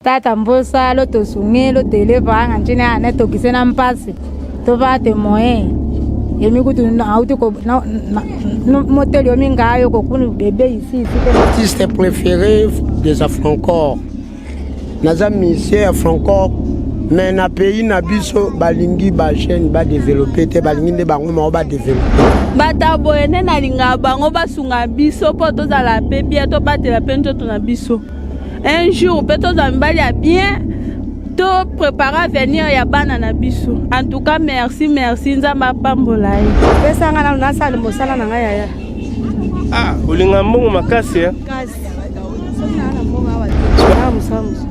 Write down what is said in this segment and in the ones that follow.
Tata mbosa lo tosunge lo televa nga ncini ane tokise na mpasi tova te moyen yemi kutu auti ko moteli yomi ngayo kokunu bebe ici ici. Artiste préféré des Afrancor. Naza musicien ya Francor mais na pays na biso balingi ba jeunes ba développer te, balingi nde bango moko ba développer. Bato ya boye nde nalingaka bango basunga biso mpo tozala mpe bien, tobatela mpe nzoto na biso. Un jour mpe tozwa mibali ya bien, to prépare avenir ya bana na biso. En tout cas, merci, merci, Nzambe apambola ye. Pesa nga nanu nasala mosala na ngai yaya. Ah, olinga mbongo makasi eh? Kasi. Soki na na mbongo awa te. Na mosala mosusu.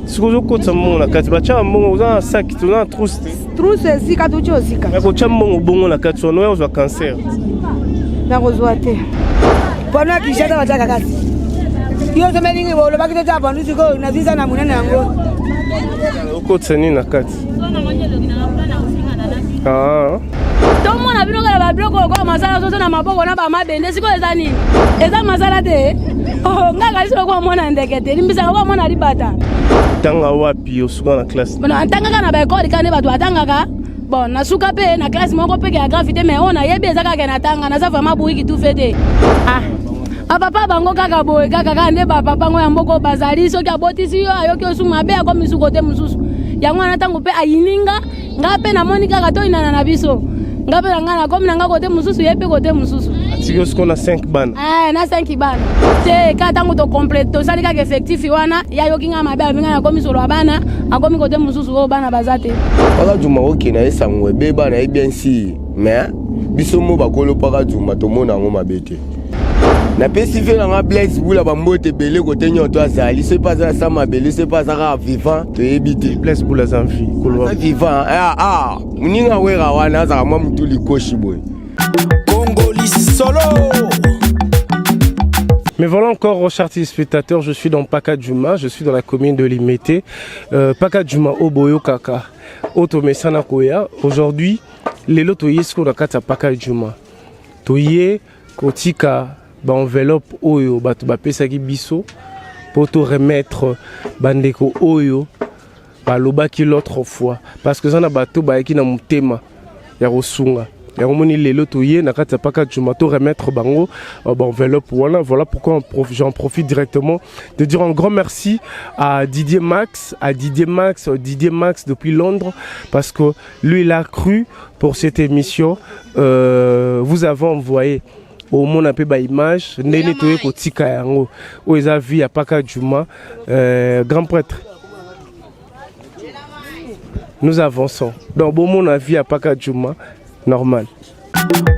Soki ozokotisa mbongo na kati, batyaka mbongo, oza na saki, toza na trousse te. Trousse esika tuti osika. Ya kotya mbongo bongo na kati wana, oya kozwa cancer. Nakozwa te. Pano ya Kinshasa batyaka kasi. Yo ozomelingi olobaki totya pano sikoyo nazwisa na monene yango. Okotisa nini na kati? Ah. Tomona bino kaka babiloko lokola masala soso na maboko na bamabende. Sikoyo eza nini? Eza masala te. Oh, nga kasi lokola mwana ndeke te, limbisaka lokola mwana libata. Tanga wapi osuka na classe? Bon, natangaka na baekole kaka nde bato batangaka. Bon, nasuka mpe na classe moko mpe ya grave te, mais oyo nayebi eza kaka natanga, naza vraiment bouriki tout fait te. Ah, bapapa bango kaka boye kaka kaka nde bapapa ngo ya mboko bazali, soki abotisi yo ayoki osu mabe akomi su kote mosusu. Yango wana ntango mpe ayininga nga mpe namoni kaka toyinana na biso, nga mpe na nga nakomi na nga kote mosusu, ye mpe kote mosusu. Atiki yo sikoyo na 5 bana? Eh, na 5 bana te. Kaka ntango tocomplete, tosali kaka effectif wana, ye ayoki nga mabe, alobi nga nakomi solo ya bana, akomi kote mosusu oyo bana baza te. Pakadjuma okende ye sango ebeba na ye bien sûr, mais biso mo bakolo Pakadjuma tomona yango mabe te. Napesi ve nanga Blaise Bula bambote ebele kote nyonso azali, soki mpe aza na sa mabele, soki mpe aza kaka vivant toyebi te. Blaise Bula aza vie koloba vivant. Ah, ah, moninga wera wana azalaka mwa motu likoshi boye. Congoli solo. Mais voilà encore, chers téléspectateurs, je suis dans Pakadjuma, je suis dans la commune de Limete. Pakadjuma Oboyo Kaka, Otomesana Koya. Aujourd'hui, lelo toye sikoyo na kati ya Pakadjuma. Toye kotika ba enveloppe oyo bato bapesaki biso po to remettre bandeko oyo balobaki l'autre fois, parce que eza na bato bayaki na motema ya kosunga. Yango moni lelo toye na kati ya Pakadjuma to remettre bango ba enveloppe wana. Voilà pourquoi j'en profite directement de dire un grand merci à Didier Max, à Didier Max, Didier Max depuis Londres, parce que lui il a cru pour cette émission. Vous avons envoyé omona mpe ba image ndenge toye kotika yango oyo eza vie ya Pakadjuma. Grand prêtre, nous avançons donc bomona vie ya Pakadjuma normal.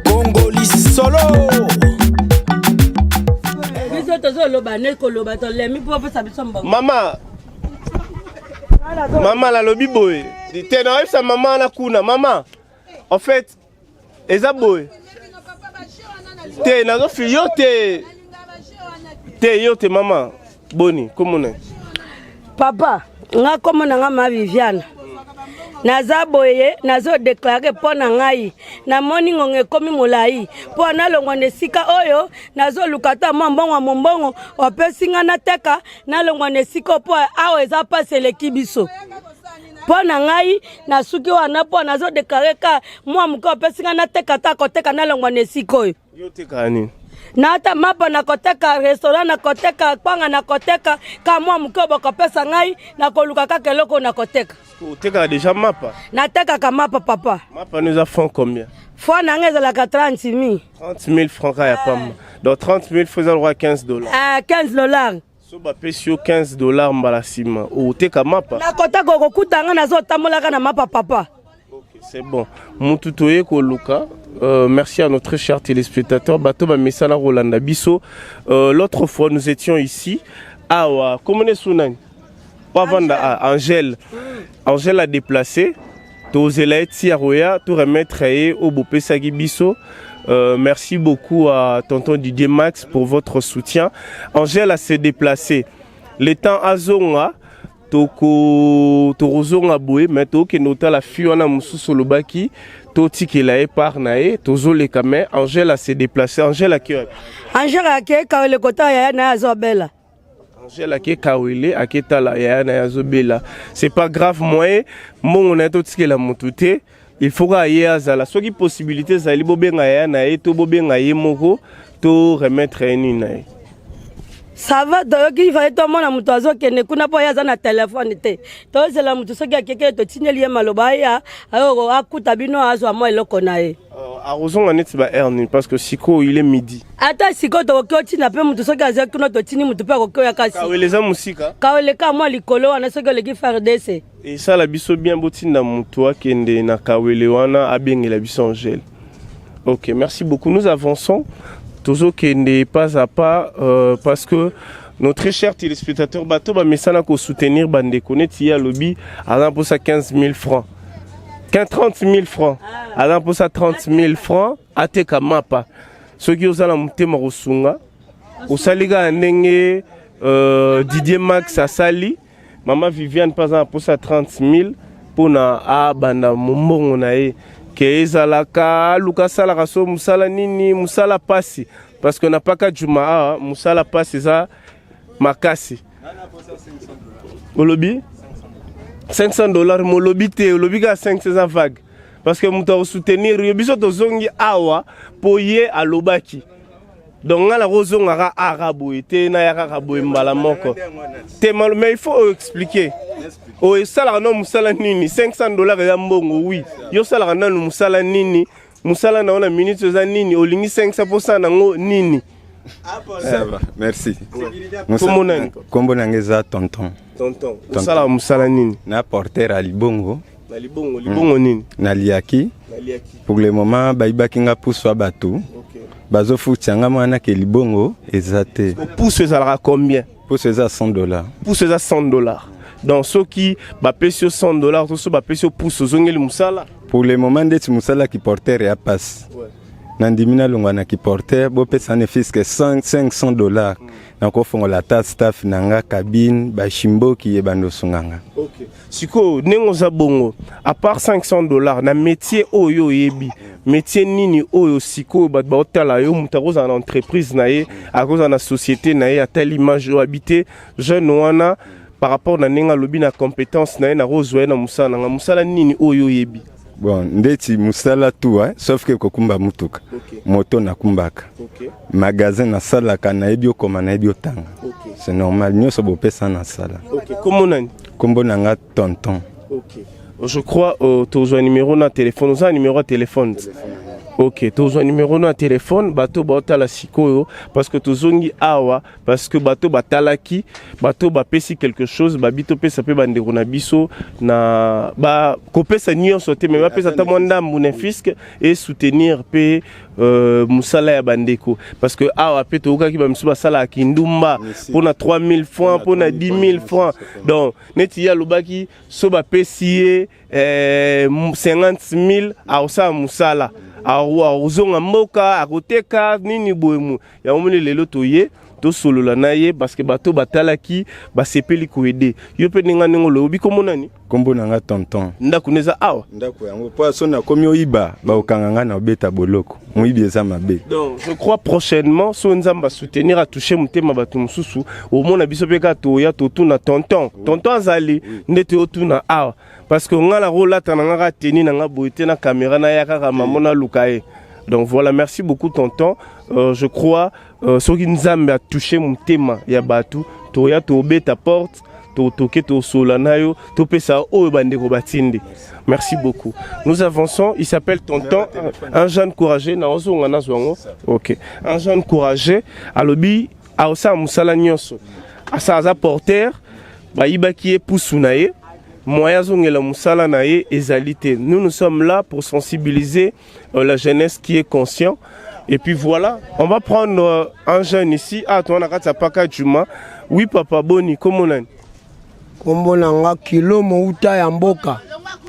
Congoli solo. Biso tozoloba ne koloba tolemi mpo opesa biso mbongo. Mama, mama nalobi boye te, nayebisa mama wana kuna. Mama, en fait eza boye te, nazofi yo te te, yo te mama. Boni komona? Papa, nga kombo na nga ma Viviane. Naza boye, nazodeklare mpo na ngai namoni ngonga ekomi molai mpo nalongwa na esika oyo. Nazoluka ata mwa mbongo ya mombongo opesi nga nateka, nalongwa na esika oyo mpo awa eza mpasi eleki biso. Mpo na ngai nasuki wana mpo nazodeklare ka mwa moke opesi nga nateka, ata koteka, nalongwa na esika oyo. Yo otekaka nini? Nata mapa nakoteka, restaurant nakoteka, kwanga nakoteka, ka mwa moke oyo bakopesa ngai nakoluka kaka eloko oyo nakoteka. Otekaka déjà mapa? Natekaka mapa, papa. Mapa no eza franc combien? Franc na ngai ezalaka 30 000. 30 000 francs kaka ya pamba? Donc 30 000 francs eza lokola 15 $. Ah, 15 $. So bapesi yo 15 $ mbala nsima, oteka mapa? Nakotaka, okokuta nga nazotambolaka na mapa, papa. Ok, c'est bon. Mutu toye koluka. Merci à nos très chers téléspectateurs. Bato ba mesana Rolanda biso. L'autre fois nous étions ici. Awa, comment est sunani? Wavanda ah, Angèle. Angèle a déplacé. Tozela eti ya roya to remettre ye oyo bopesaki biso. Merci beaucoup à tonton Didier Max pour votre soutien. Angèle a s'est déplacé. Le temps azonga toko tokozonga boye, mais tokende otala fi wana mosusu olobaki totikela ye part na ye, tozoleka. Mais Angèle a s'est déplacé. Angèle aki wapi? Angèle akei kawele kota yaya na ye azobela. Angèle ake Kawele aketala yaya na ye azobela. C'est pas grave moyen mbongo na ye totikela motu te. Il faut kaka ye azala soki possibilité ezali bobenga yaya na ye to bobenga ye moko to remettre ye nini na ye. Ça va toyoki faye tomona moto azokende kuna mpo ye aza na telefone te tozela moto soki akeke totindeli ye maloba aya ayo akuta bino azwa mwa eloko na ye euh, akozonga neti ba heure nini parce que sikoyo il est midi ata sikoyo tokoki otinda mpe moto soki aza kuna totindi moto mpe akoki oya kasi kawele eza mosika kawele ka mwa likolo wana soki oleki fardc Esala biso bien botinda mutu akende na kawele wana abengela biso Angèle. Ok, merci beaucoup. Nous avançons. Tozokende pas à pas euh, parce que nos très chers téléspectateurs bato bamesana ko soutenir bandeko neti ye alobi aza mposa 15 000 francs 30 000 francs aza mposa 30 000 francs ateka mapa soki oza na motema kosunga osali kaka ndenge euh, Didier Max asali Mama Viviane mpe aza na mposa ya 30 000 mpona abanda mombongo na ye ke ezalaka aluka asalaka so mosala nini mosala pasi parce que na paka juma awa mosala pasi eza makasi olobi 500 dollars molobi te olobi kaka 500 eza vague parce que moto akosoutenir yo biso tozongi awa mpo ye alobaki Donc nga nakozonga ka ara boye te naya kaka boye mbala moko te mais il faut expliquer oyo esalaka nano mosala nini 500 dollars eza mbongo wi yo osalaka nano mosala nini mosala na yo na minute eza nini olingi 500 mpo osala nango nini Ça va, merci. Kombo nani? Kombo na nga eza tonton. Tonton, osalaka mosala nini? Na porteur ya libongo. Na libongo, libongo nini? Na liaki. Na liaki. Pour le moment bayibaki nga pusu ya bato. Okay. Bazofutisa nga mwana ke libongo eza te. Pusu ezalaka combien? Pusu eza 100 dollars. Pusu eza 100 dollars. Donc soki bapesi yo 100 dollars to so bapesi yo pusu ozongeli mosala? Pour le moment ndeti mosala ki porteur ya pasi. Ouais. Nandimi nalongwa na ki porteur bopesa ne fiske 500 dollars. Nakofongola ata staff na nga cabine bashimboki ebanda osunga nga. Okay. Sikoyo ndenge oza bongo à part 500 dollars na métier oyo oyebi métier nini oyo sikoyo bato baotala yo moto akozala na entreprise na ye akozala na société na ye atali image oyo abi te jeune wana par rapport na ndenge alobi na compétence na ye nakozwa ye na mosala na nga mosala nini oyo oyebi? Bon, ndeti mosala tout hein, sauf que kokumba mutuka. Okay. Moto nakumbaka. Okay. Magasin nasalaka nayebi okoma nayebi otanga. Okay. C'est normal nyonso bopesa nasala. Okay. Kombo nani? Kombo na nga tonton. Okay. Je crois euh, tozwa numéro na téléphone, oza numéro ya téléphone. Ok, tozwa numéro na téléphone, bato baotala sikoyo parce que tozongi awa parce que bato batalaki, bato bapesi quelque chose, babi topesa pe bandeko na biso na ba kopesa nyonso te mais bapesa ata mwa ndambu na fisc et soutenir pe euh, mosala ya bandeko parce que awa pe toyokaki ba misusu basalaka kindumba mpona 3000 francs mpona 10 000 francs donc neti ye alobaki so bapesi ye eh, 50 000 akosala mosala akozonga mboka akoteka nini boye mu yango moni lelo toye tosolola na ye parce que bato batalaki basepeli koede yo mpe ndenge ndenge olobi kombo nani? Kombo na nga tonton. Ndako neza awa? Ndako yango po so nakomi oyiba bakokanga nga na obeta boloko moyibi eza mabe. Donc je crois prochainement so Nzambe a soutenir a toucher motema bato mosusu omona biso mpe kaka toya totuna tonton tonton azali nde toyotuna awa parce que nga nakolata na nga kaka tenue na nga boye te na caméra naya kaka mamo naluka ye. Donc voilà, merci beaucoup tonton. Euh, je crois euh, soki Nzambe a toucher motema ya bato toya tobeta porte totoke tosola na yo topesa oyo bandeko batindi. Merci beaucoup. Nous avançons, il s'appelle tonton, un jeune courageux na ozonga na zwango. OK. Un jeune courageux alobi aosala mosala nyonso. Asa aza porteur, bayibaki ye pusu na ye. Moyen azongela mosala na ye ezali te. Nous nous sommes là pour sensibiliser euh, la jeunesse qui est conscient. Et puis voilà, on va prendre euh, un jeune ici. Ah, toi, on a paka Juma. Oui, papa Boni, comment on a? Kombo na nga Kilo Mouta ya mboka.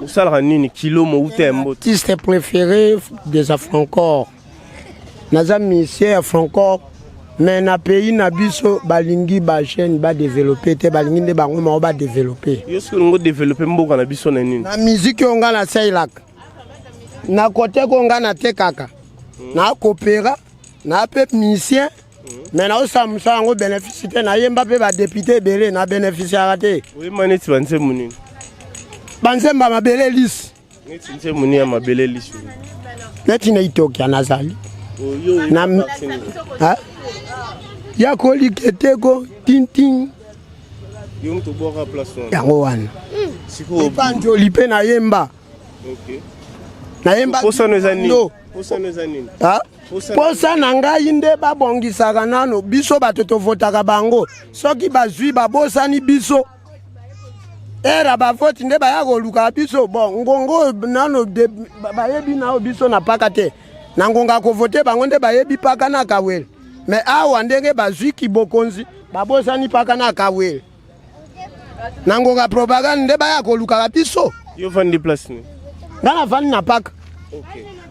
Osalaka nini Kilo Mouta ya mboka? Artiste préféré des Afrancor. Naza musicien ya Francor. Mais na pays na biso balingi ba jeune ba développer te balingi nde bango moko ba développer. Yo soki olingi développer mboka na biso na nini? Na musique oyo nga nasalelaka. Na kote ko nga natekaka. Na kopera, na pe musicien. Mais naosala mosala yango bénéfice te. Nayemba mpe badéputé ebele, na bénéficiaka te. Oyemba neti banzembo nini? Banzembo ya mabele lisi. Neti nzembo nini ya mabele lisi? Neti na Itokia nazali na ya koliketeko tintin. Yo moto obwaka place wana? Yango wana. Epanjoli mpe nayemba. Nayemba. Posano eza nini? Posano eza nini? Posa na ngai nde babongisaka nano biso bato tovotaka bango. Soki bazwi, babosani biso. Era bavoti nde baya koluka biso. Bon, ngongo oyo nano bayebi nao biso na paka te. Na ngonga ya kovote bango nde bayebi paka na Kawele. Mais awa ndenge bazwi kibokonzi, babosani paka na Kawele. Na ngonga propagande nde baya kolukaka biso. Yo vandi place nini? Nga navandi na paka.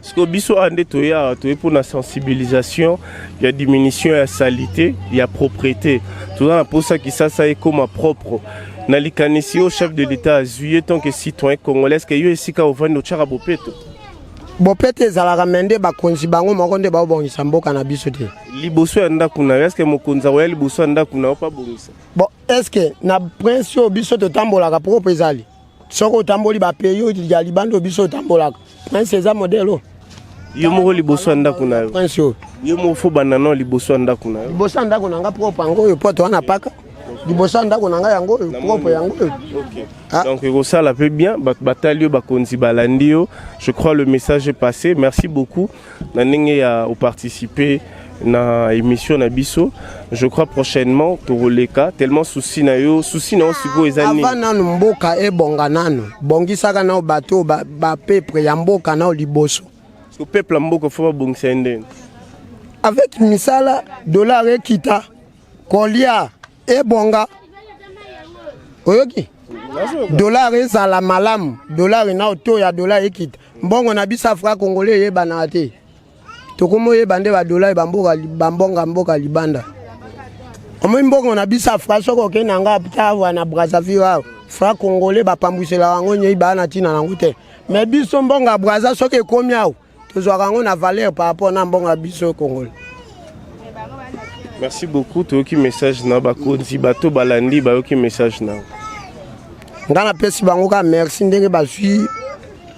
Parce que biso awa nde toye awa, toye mpona sensibilisation ya diminution ya salité, ya propreté. Toza na mposa Kisasa ekóma propre. Na likanisi oyo chef de l'État azwi, ye tant que citoyen congolais, que yo esika ovandi otyaka bopeto? Bopete ezalaka, mais nde bakonzi bango moko nde baobongisa mboka na biso te. Liboso ya ndako na yo, est-ce mokonzi akoya liboso ya ndako na yo mpo abongisa? Bon, est-ce na prince oyo biso totambolaka propre ezali? Soki otamboli bapays oyo ya libanda oyo biso otambolaka, prince eza modèle oyo. Yo moko liboso ya ndako na yo? Prince oyo. Yo moko faut banda nao liboso ya ndako na yo. Liboso ya ndako na nga propre yango oyo, po toza na paka. Liboso ya ndako na ngai yango oyo propre, yango oyo. Ah. Donc ekosala mpe bien. Bato batali yo, bakonzi balandi yo. Je crois le message est passé. Merci beaucoup na ndenge ya oparticiper na émission na biso. Je crois prochainement tokoleka tellement souci na yo. Souci na yo sikoyo eza nini? Avant nanu mboka ebonga, nanu bongisaka nao bato oyo bapeuple ya mboka nao liboso. Parce que peuple ya mboka faut babongisa ye ndeni? Avec misala, dollar ekita, kolia ebonga. Oyoki, dollar ezala malamu, dollar na to ya dollar ekita, mbongo na biso franc congolais eyebanaka te. Tokomi oyeba nde badollar bamboka bambonga mboka libanda. Omoi mbongo na biso franc, soki okende yango awa na Brazzaville awa, franc congolais bapambuselaka yango nyei, baa na ntina nango te. Mais biso mbongo ya Braza soki ekomi awa, tozwaka yango na valeur par rapport na mbongo ya biso congolais. Merci beaucoup. Toyoki message na bakonzi, bato balandi bayoki message na. Nga napesi bango kaka merci ndenge bazwi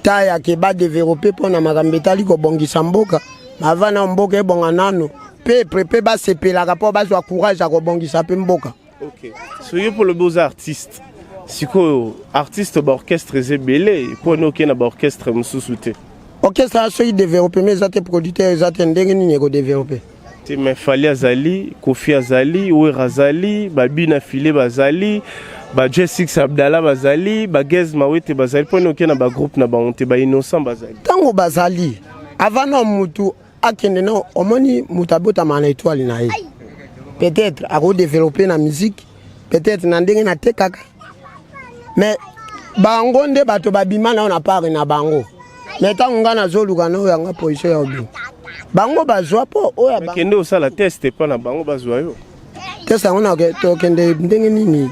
ta ya ke badévelopper mpo na makambo etali kobongisa mboka. Ava na mboka ebonga nano, peuple mpe basepelaka mpo bazwa courage ya kobongisa mpe mboka. Ok, so yo mpo lobi oza artiste. Sikoyo artiste, baorchestre eza ebele, mpo ani okei na baorchestre mosusu te? Orchestre soki développement eza te, producteur eza te, ndenge nini ekodévelopper? Te, mais Fally azali, Kofi azali, Wera azali, babina file bazali, ba J6 Abdallah bazali, bagaz Mawete bazali. Mpo ani okei na bagroupe na bango te? Bainnocent bazali. Ntango bazali, avant na mutu akende na, omoni moto abotama na étoile na ye. Peut-être akodévelopper na musique, peut-être na ndenge natekaka, mais bango nde bato babima nao na part na bango. Mais ntango ngai nazoluka na oyo yanga position ya obima, bango bazwa mpo oyo. Kende osala test epa na bango, bazwa yo. Test yango tokende ndenge nini?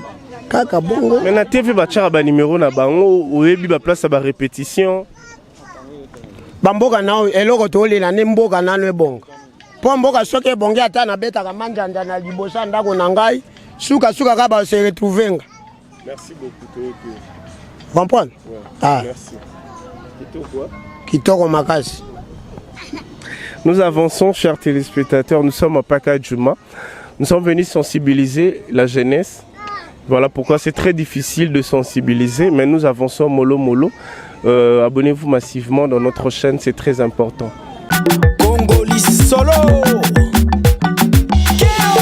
Kaka bongo. Mais na TV batiaka banimero na bango, oyebi baplace ya barépétition. Bamboka nao eloko tolela nde mboka nano ebonga, mpo mboka soki ebongi, ata nabetaka manjanja na liboso ya ndako na ngai, sukasuka kaka base retrouver nga. Merci beaucoup, toyoki. Comprendre? Ouais. Ah. Merci. Kitoko. Kitoko makasi. Nous avançons, chers téléspectateurs. Nous sommes à Pakadjuma. Nous sommes venus sensibiliser la jeunesse. Voilà pourquoi c'est très difficile de sensibiliser, mais nous avançons mollo mollo. Abonnez-vous massivement dans notre chaîne, c'est très important. Congoli solo. Keo.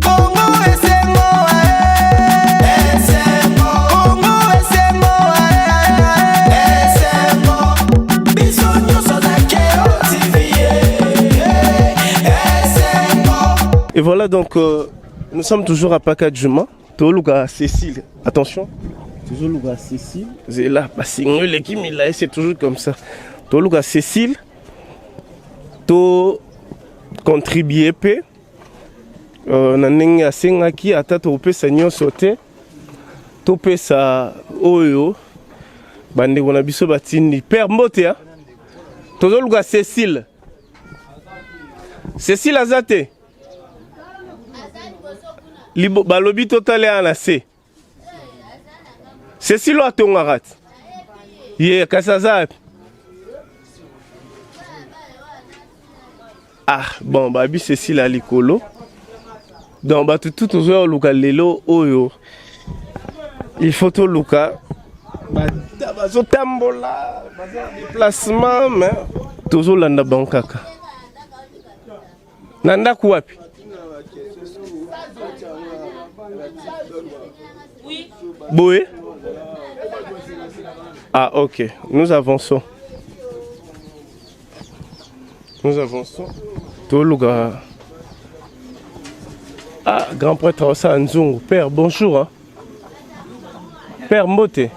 Congo esengo, eh. Esengo. Congo esengo, eh. Esengo. Biso nyonso na Keo TV, eh. Esengo. Et voilà donc, nous sommes toujours à Pakadjuma. Toluka Cécile. Attention. Toluka Cécile. Zela, c'est toujours comme ça. Toluka Cécile. To contribuer pe na ndenge asengaki, ata topesa nyonso te, topesa oyo bandeko na biso batindi. Père, mbote ya tozoluka Cécile. Cecile aza te? Libo, balobi totale awa na se. Cecile oyo atongaka ti ye kasi aza wapi? Ah bon, babi Cecile ya likolo. Donc bato tout tozoya koluka lelo oyo il faut toluka bazotambola baza na déplacement mais tozolanda bango kaka na ndako wapi boye ah ok nous avançons Nous avançons. Toluka. Ah, grand prêtre osala nzungu. Père, bonjour. Hein? Père Mbote.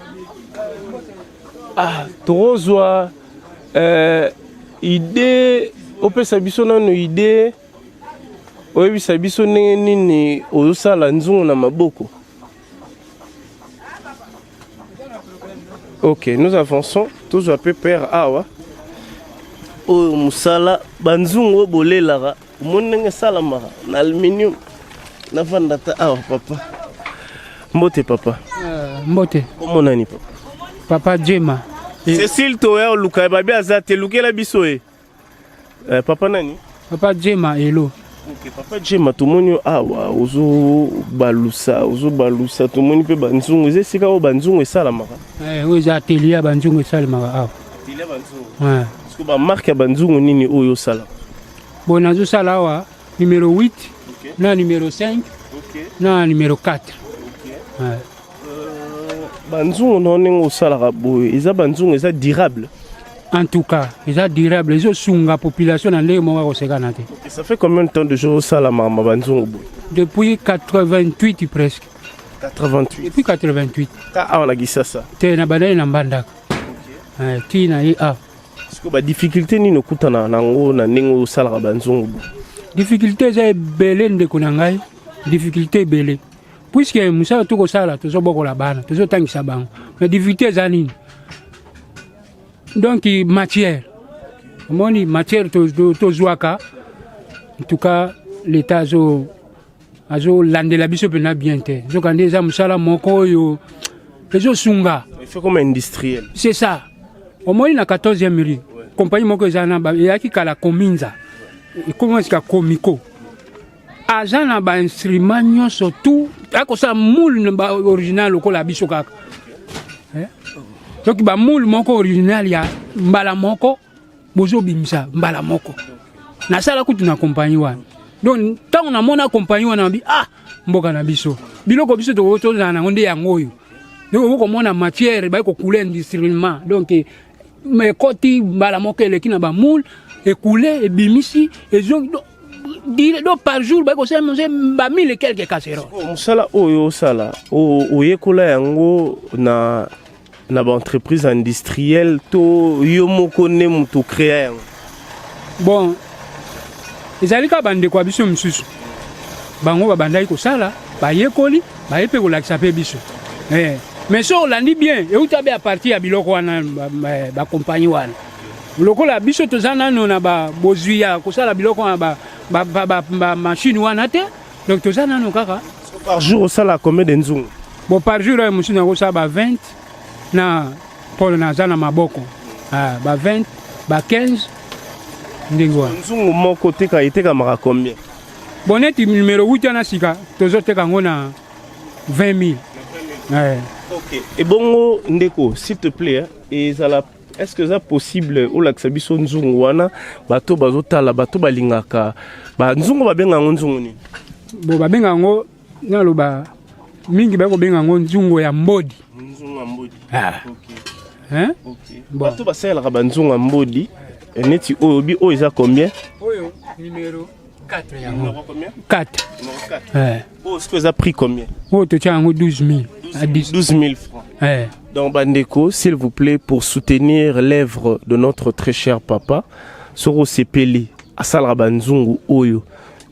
Ah, tozwa euh, idée opesa biso nano idée oyebisa biso ndenge nini ozosala nzungu na maboko. Ok, nous avançons. Tozwa pe père awa. Oyo musala banzungu oyo bolelaka omoni ndenge esalamaka na aluminium. Nafanda ta awa papa. Mbote papa. Uh, mbote. Kombo nani papa? Papa Jema. Cécile Toya oluka babi aza te lukela biso ye. Eh, papa nani? Papa Jema Elo. Ok, papa Jema tomoni yo awa ozobalusa ozobalusa tomoni mpe banzungu eza esika oyo banzungu esalamaka. Eh, oyo eza atelier ya banzungu esalemaka awa. Atelier ya banzungu. Eh. Siko ba marque ya banzungu nini oyo osala? Bon, nazosala awa numero 8 okay. na numero 5 okay. na numero 4. Okay. Eh. Banzungu na ndenge osalaka boye eza banzungu eza durable. En tout cas, eza durable, ezosunga population na ndenge moko akosekana te. Et ça fait combien de temps de jours osala makambo banzungu boye? Depuis 88 presque. 88. Depuis 88. Ka awa na Kisasa. Te na bandaki na Mbandaka. Okay. Eh, ti na ye awa. Sikoyo ba difficulté nini okutana nango na ndenge osalaka banzungu boye? Difficulté eza ebele ndeko na ngai, difficulté ebele. Puisque mosala tokosala tozobokola bana, tozotangisa bango. Mais difficulté eza nini? Donc matière. Omoni matière tozwaka en tout cas l'État azo azolandela biso mpena bien te. Nzokande eza mosala moko oyo ezosunga. Il fait comme industriel. C'est ça. Omoni na 14e rue, compagnie moko eza na eyaki kala Kominza. Ekoma sika Komiko. Aza na ba instrument nyonso tout akosala moule ba original lokola biso kaka. Eh? Donc ba moule moko original ya mbala moko bozobimisa mbala moko. Nasala kutu na compagnie wana. Donc ntango namona compagnie wana nabi ah mboka na biso biloko biso tokoki tozala nango nde yango oyo. Donc okoki komona matière bayi kokule industriellement donc ekoti mbala moko eleki na ba moule ekule ebimisi ezongi donc par jour bayi kosala ba mille et quelques casseroles. Mosala oyo osala oyekola yango na na ba entreprise industrielle to yo moko nde moto créa yango? Bon, ezali kaka bandeko ya biso mosusu bango babandaki kosala bayekoli baye mpe kolakisa mpe biso eh. Mais so olandi bien euta be a partir ya biloko wana bakompagnie ba, ba wana lokola biso toza nano na bozwi ya kosala biloko wana ba, ba, ba, ba, ba machine wana te donc toza nano kaka. Par jour osala combien de nzungu? Bon, par jour oyo mosusu nakosala ba 20 na polo naza na maboko ah, ba 20 ba 15 ndenge wana. Nzungu moko teka etekamaka combien? Bon, neti numero 8 wana sika tozoteka yango na 20 000. Eh. Ok, ebongo ndeko s'il te plaît ezala est-ce que eza possible olakisa biso nzungu wana bato bazotala bato balingaka ba nzungu babenga yango nzungu nini? Bon, babenga yango naloba mingi baye kobenga yango nzungu ya mbodi. Nzungu ya mbodi. Ah. Okay. Hein? Okay. Bon. Bato basalelaka ba nzungu ya mbodi neti oyo bi oyo eza combien? Oyo numero 4 yango. Numéro combien? 4. Numéro 4. Eh. Oyo sikoyo eza prix combien? Oyo totia yango 12 000. À 10. 12 000 francs. Eh. Donc bandeko, s'il vous plaît, pour soutenir l'œuvre de notre très cher papa, soko sepeli asalaka ba nzungu oyo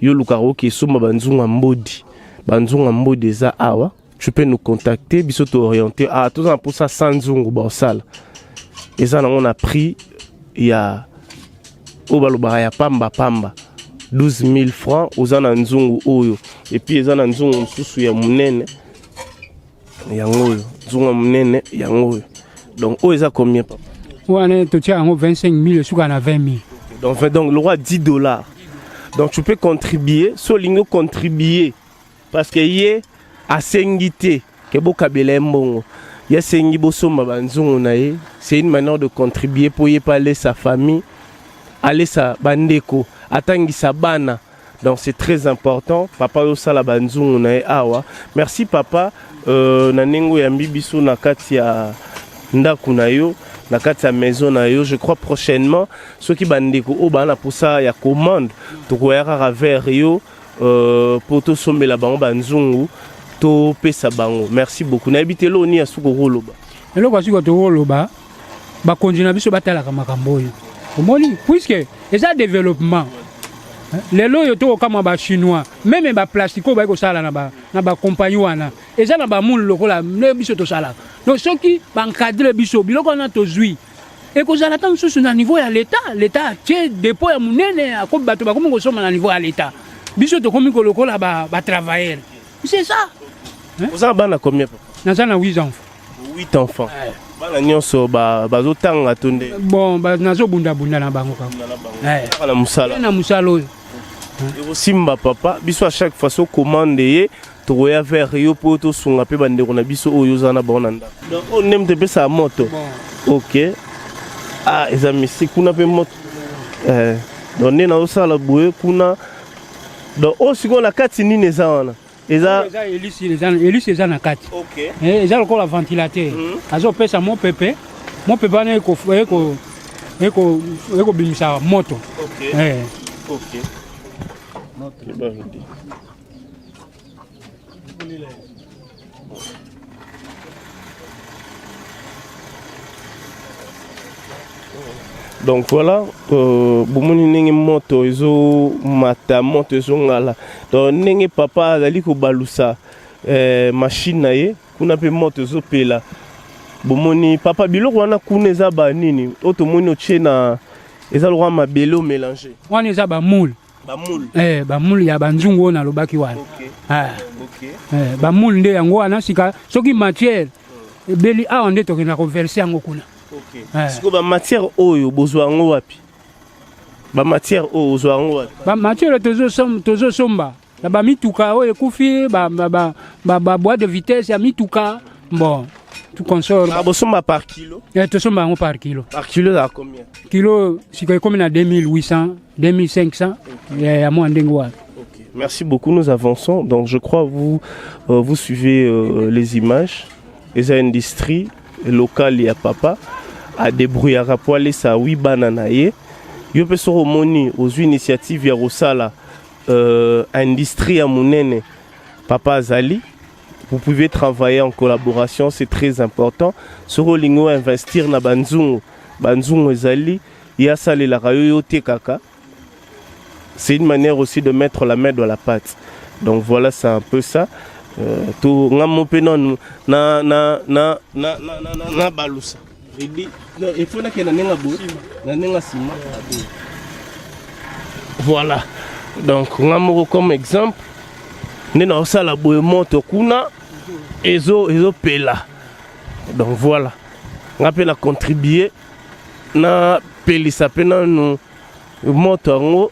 yo lukaka oke esomba ba nzungu ya mbodi, ba nzungu ya mbodi eza awa, tu peux nous contacter biso to orienter ah toza na posa 100 nzungu ba osala eza nango na prix ya oyo balobaka ya pamba pamba. 12000 francs oza na nzungu oyo et puis eza na nzungu mosusu ya monene yango oyo nzungu ya monene yango oyo donc oyo eza combien papa Wana totia yango 25000 esuka na 20000. Donc, donc le roi 10 dollars. Donc tu peux contribuer, so olingi contribuer parce que ye asengi te ke bokabela ye mbongo, ye asengi bosomba banzungu na ye. C'est une manière de contribuer mpo ye mpe alesa famille, alesa bandeko, atangisa bana. Donc c'est très important. Papa oyo osala banzungu na ye awa, merci papa na ndenge oyambi biso na kati ya ndako na yo, na kati ya maison na yo. Je crois prochainement, soki bandeko oyo baa na mposa ya commande, tokoya kaka vers yo mpo tosombela bango banzungu, topesa bango. Merci beaucoup. Nayebi te eloko nini ya suki okoloba. Eloko ya suki tokoloba, bakonzi na biso batalaka makambo oyo omoni, puisque eza développement. Lelo oyo tokokamwa bachinois, même baplastique oyo bayi kosala na bacompagnie wana eza na bamoule lokola nde biso tosalaka. Donc soki baencadre biso, biloko wana tozwi ekozala ata mosusu na niveau ya leta. Leta atie dépôt ya monene, akomi bato bakomi kosomba na niveau ya leta, biso tokomi kolokola batravailleur, c'est ça. Oza na bana combien, papa? Naza na 8 enfants. 8 enfants. Bana nyonso bazotanga to nde? Bon, nazobundabunda na bango kaka. Kaka na mosala. Na mosala oyo. Ekosimba papa. Biso à chaque fois so commande ye, tokoya vers yo mpo tosunga mpe bandeko na biso oyo oza na bango na ndako. Donc oyo nde moto epesaka moto? Ok, ah, eza mystique kuna mpe moto. Donc nde nazosala boye kuna. Donc oyo sikoyo na kati nini eza wana? Eza Eza hélice, hélice eza na kati. Eza lokola ventilateur, azopesa mopepe. Mopepe wana ekobimisa moto. Ok. Bonne idée. Donc voilà, bomoni ndenge moto ezomata, moto ezongala. Donc ndenge papa azali kobalusa machine na ye kuna mpe moto ezopela. Bomoni papa, biloko wana kuna eza banini oyo tomoni otie na eza lokola mabele omélange? Wana eza bamoule. Bamoule. Bamoule ya banzungu oyo nalobaki wana. Ah. Bamoule nde yango wana. Sika soki matière ebeli awa, nde tokenda koverser yango kuna. Sikoyo bamatière oyo bozwa yango wapi? Bamatière oyo ozwa yango wapi? Bamatière tozosomba na bamituka oyo ekufi, baboîte de vitesse ya mituka, bon, tout consort. Ah, bosomba par kilo? Tosomba yango par kilo. Par kilo ezala combien? Kilo sika ekomi na 2800, 2500 ya mwa ndenge wana. Merci beaucoup, nous avançons. Donc je crois vous suivez les images. Eza industrie locale ya papa adébrouillaka po alesa wi bana na ye. Yo mpe soki omoni ozwi initiative ya kosala industrie ya monene, papa azali, vous pouvez travailler en collaboration, c'est très important. Soki olingi oinvestir na banzungu, banzungu ezali, ye asalelaka yo, yo te kaka. C'est une manière aussi de mettre la main dans la pâte. Donc voilà, c'est un peu ça. To nga mo mpe nanu na na na na na na na na balusa Ridi, non, il faut nakende na ndenge boye, na ndenge nsima. Voilà, donc nga moko comme exemple nde naosala boye, moto kuna ezo ezopela. Donc voilà, nga mpe na contribuer napelisa mpe nanu moto yango,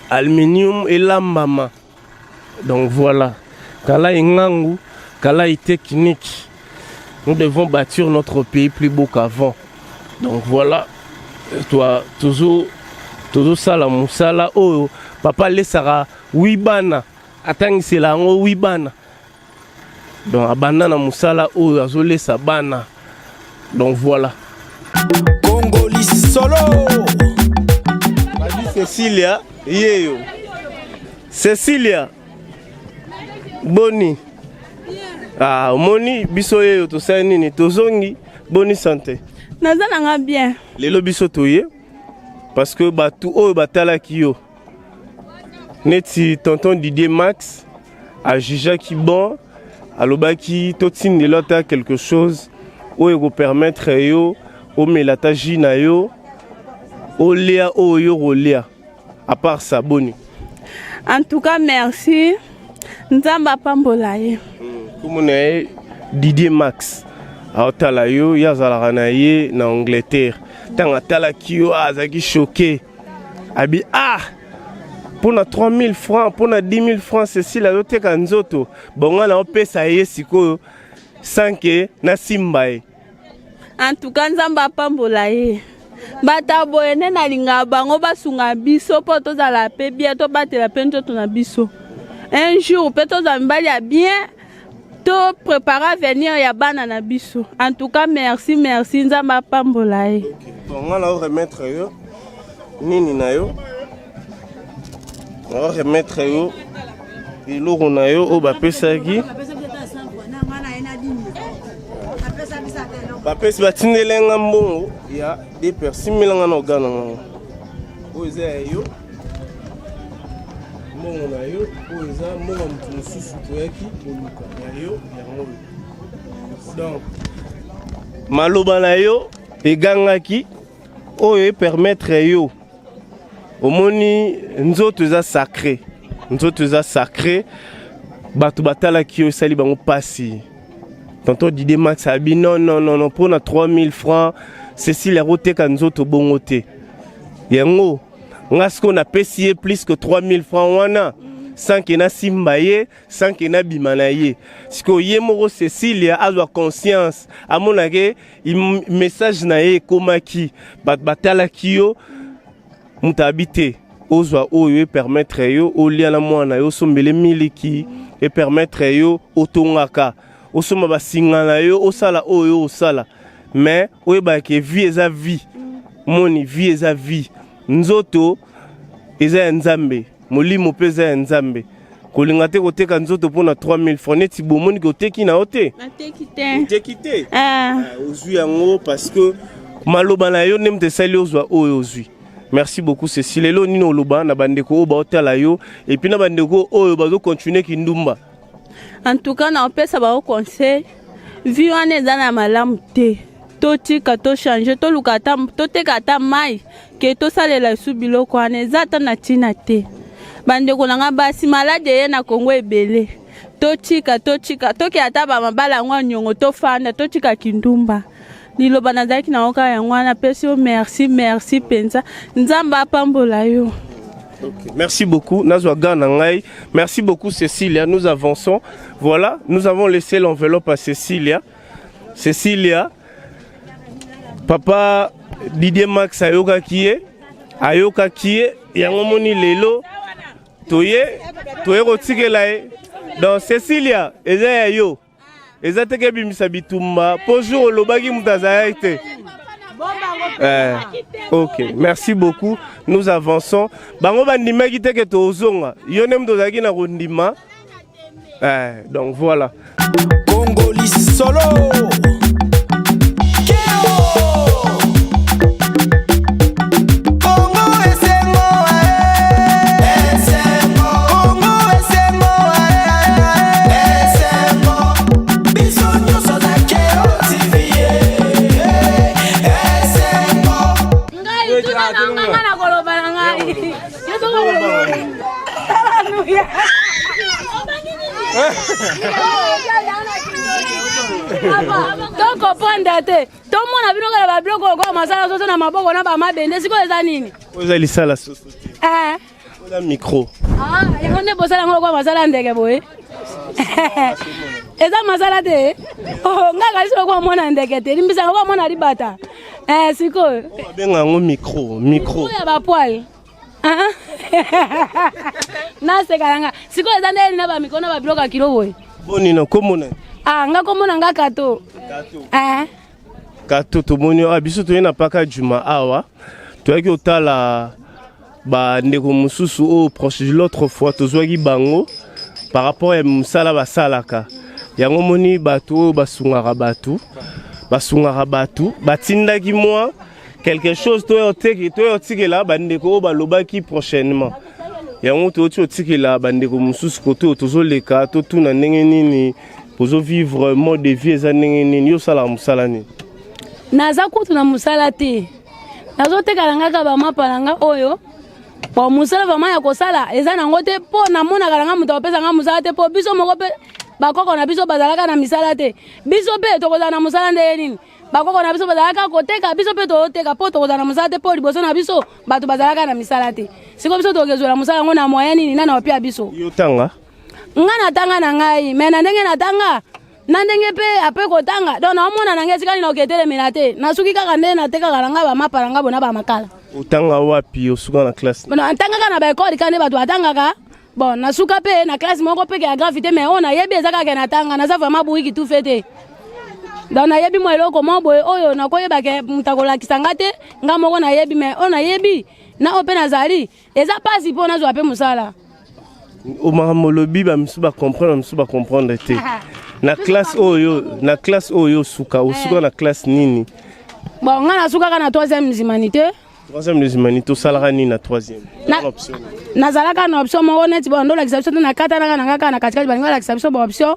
aluminium elambama. Donc voilà, Kalayi Ngangu, Kalayi technique, nous devons bâtir notre pays plus beau qu'avant. Donc voilà, toi toujours tozosala mosala oyo papa alesaka wi bana, atangisela yango wi bana. Donc abanda na mosala oyo azolesa bana. Donc voilà. Congoli solo. Babi Cecilia yeyo. Cecilia, boni? Ah, omoni biso yeyo, tosali nini, tozongi. Boni santé? Naza nanga bien. Lelo biso toye parce que bato oyo batalaki yo neti tonton Didier Max ajugeaki bon, alobaki totindela ata quelque chose oyo ekopermettre yo omela ata jus na yo, olia oyo yo kolia. À part ça, boni. En tout cas, merci. Nzambe apambola ye. Kombo na ye Didier Max. Aotala yo, ye azalaka na ye na Angleterre. Ntango atalaki yo, ah, azalaki choqué. Abi ah mpo na 3000 francs, mpo na 10 000 francs, Cécile azoteka nzoto. Bongo na opesa ye sikoyo sans que nasimba ye. En tout cas, Nzambe apambola ye. Bato ya boye nde nalingaka bango basunga biso mpo tozala mpe bien, tobatela mpe nzoto na biso. Un jour mpe tozala mibali ya bien, to prépare avenir ya bana na biso. En tout cas, merci, merci, Nzambe apambola ye. Bon, nga na remettre yo nini na yo, na remettre yo eloko na yo oyo bapesaki, bapesi, batindeli nga mbongo ya deper simbela nga na organe na nga. Oyo eza ya yo, mbongo na yo. Oyo eza mbongo ya moto mosusu toyaki koluka ya yo, yango oyo. Donc maloba na yo egangaki oyo epermettre yo. Omoni, nzoto eza sacré, nzoto eza sacré. Bato batalaki yo, esali bango mpasi. Tonton Didier Max abi non, non, non, non, mpona 3000 francs Cécile akoteka nzoto bongo te. Yango nga sikoyo napesi ye plus que 3000 francs wana sans que nasimba ye, sans que nabima na ye. Sikoyo ye moko Cécilia azwa conscience, amonake message na ye ekomaki, bato batalaki yo. Moto abi te ozwa oyo epermettre yo olia na mwana yo, osombele miliki, epermettre yo otongaka, osomba basinga na yo, osala oyo osala. Mais oyebaka vie eza vie. Moni, vie eza vie, nzoto eza ya Nzambe, molimo mpe eza ya Nzambe. Kolinga te koteka nzoto mpona 3000 francs. Neti bomoni ke oteki na yo te. Nateki te. Oteki te. Ozwi yango parce que maloba na yo nde moto esali ozwa oyo ozwi. Merci beaucoup, Cécile. Lelo nini oloba na bandeko oyo baotala yo et puis na bandeko oyo bazocontinue kindumba? En tout cas, naopesa bango conseil: vie wana eza na malamu te. Totika, tochange, toluka ata toteka ata mai ke tosalela esu. Biloko wana eza ata na ntina te. Bandeko na nga basi, maladi eye na Kongo ebele. Totika, totika, toke ata bamabala yango ya niongo, tofanda, totika kindumba. Liloba nazalaki nango kaka yango wana. Apesi yo merci, merci mpenza. Nzambe apambola yo. Okay. Merci beaucoup. Nazwa gant na ngai. Merci beaucoup, Cécilia. Nous avançons. Voilà, nous avons laissé l'enveloppe à Cécilia. Cécilia, papa Didier Max ayokaki ye, ayokaki ye, yango moni lelo toye toye kotikela ye. Donc Cécilia, eza ya yo. Eza te kebimisa bitumba po jour olobaki moto azalaki te. Ok, merci beaucoup. Nous avançons. Bango bandimaki te ke tozonga. Yo nde moto ozalaki na kondima. Donc voilà. Congo Solo. Congo esengo, esengo. Congo esengo, esengo. Biso nyonso na Keo TV, esengo. Ngai tuna na nga, nga na koloba na ngai. Yo soko koloba. Haleluya. Tokoponda te, tomona bino kala babiloko lokola masala soso na maboko na bamabende. Sikoyo eza nini? Oyo eza lisala soso te. Oza micro. Ah, yango nde bosala yango lokola masala ndeke boye. Eza masala te. Oh, nga kasi lokola mwana ndeke te, limbisaka, lokola mwana libata. Sikoyo babenga yango micro, micro. Oyo ya bapoils naseka yanga. Sikoyo eza ndeni na bamicro na babiloko ya kilo boye? Boni na kombo na? Ah, nga kombo na nga Kato. Kato, tomoni awa biso toye na Paka Juma awa, toyaki kotala bandeko mosusu oyo proche. L'autre fois tozwaki bango par rapport ya mosala basalaka. Yango moni bato oyo basungaka bato, basungaka bato, batindaki mwa quelque chose toyo otikela bandeko oyo balobaki prochainement. Yango toyoti otikela bandeko mosusu. Kote oyo tozoleka, totuna ndenge nini bozovivre, mode de vie eza ndenge nini. Yo osalaka mosala nini? Naza kutu na mosala te. Nazoteka na nga kaka bamapa na nga oyo. Bon, mosala vraiment ya kosala eza nango te mpo namonaka na nga moto akopesa nga mosala te mpo biso moko mpe bakoko na biso bazalaka na misala te. Biso mpe tokozala na mosala ndenge nini? Bakoko na biso bazalaka koteka, biso mpe toteka mpo tokozala na mosala te mpo liboso na biso bato bazalaka na misala te. Sikoyo biso tokezwela mosala yango na moyen nini? Nani apia biso? Yo tanga? Nga natanga na ngai, me na ndenge natanga na ndenge mpe apres kotanga donc naomona na ngai esika nini nakoketelemela te, nasuki kaka nde natekaka na ngai bamapa na ngai bona bamakala. Otanga wapi? Osuka na classe? Natangaka na baekole kaka nde bato batangaka. Bon, nasuka mpe na classe moko mpe ya grave te, mais oyo nayebi eza kaka natanga, naza vraiment bouriki tout fait te. Donc nayebi mwa eloko moko boye oyo nakoyeba ke moto akolakisa nga te, nga moko nayebi, mais oyo nayebi na oyo mpe nazali eza mpasi mpo nazwa mpe mosala. Makambo olobi, bamisusu bacomprendre, bamisusu bacomprendre te. Na classe oyo, na classe oyo osuka, osuka na classe nini? Bon, nga nasukaka na troisième humanité. Troisième des humanités, osalaka nini na troisième? Nazalaka na option moko neti bon ndolakisa biso te, nakatanaka na nga kaka na katikati, balingi balakisa biso baoption,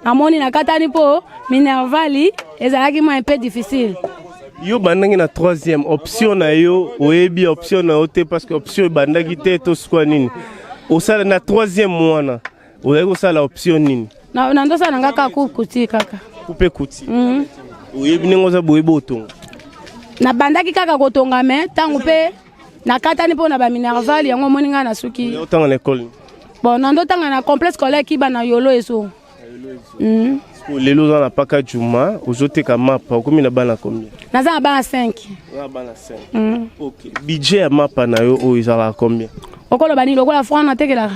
namoni nakatani mpo minervali ezalaki mwa un peu difficile. Yo bandaki na troisième, option na yo oyebi option na yo te parce que option ebandaki te. Tosuka nini osala na troisième wana? Ozalaki kosala option nini? Na ndosala na nga kaka coupe couture kaka. Coupe couture. Oyebi ndenge oza boyebi otonga? Nabandaki kaka kotonga, me ntango mpe nakatani mpo na baminerval yango, omoni ngai nasuki. Otanga na ekole? Bon, nandotanga na complexe scolaire Kiba na Yolo Ezo. Lelo oza na Paka Juma, ozoteka mapa, okomi na bana combien? Naza na bana 5. Oza bana 5. Ok, budget ya mapa na yo oyo ezalaka combien? Okoloba nini? Lokola franc natekelaka,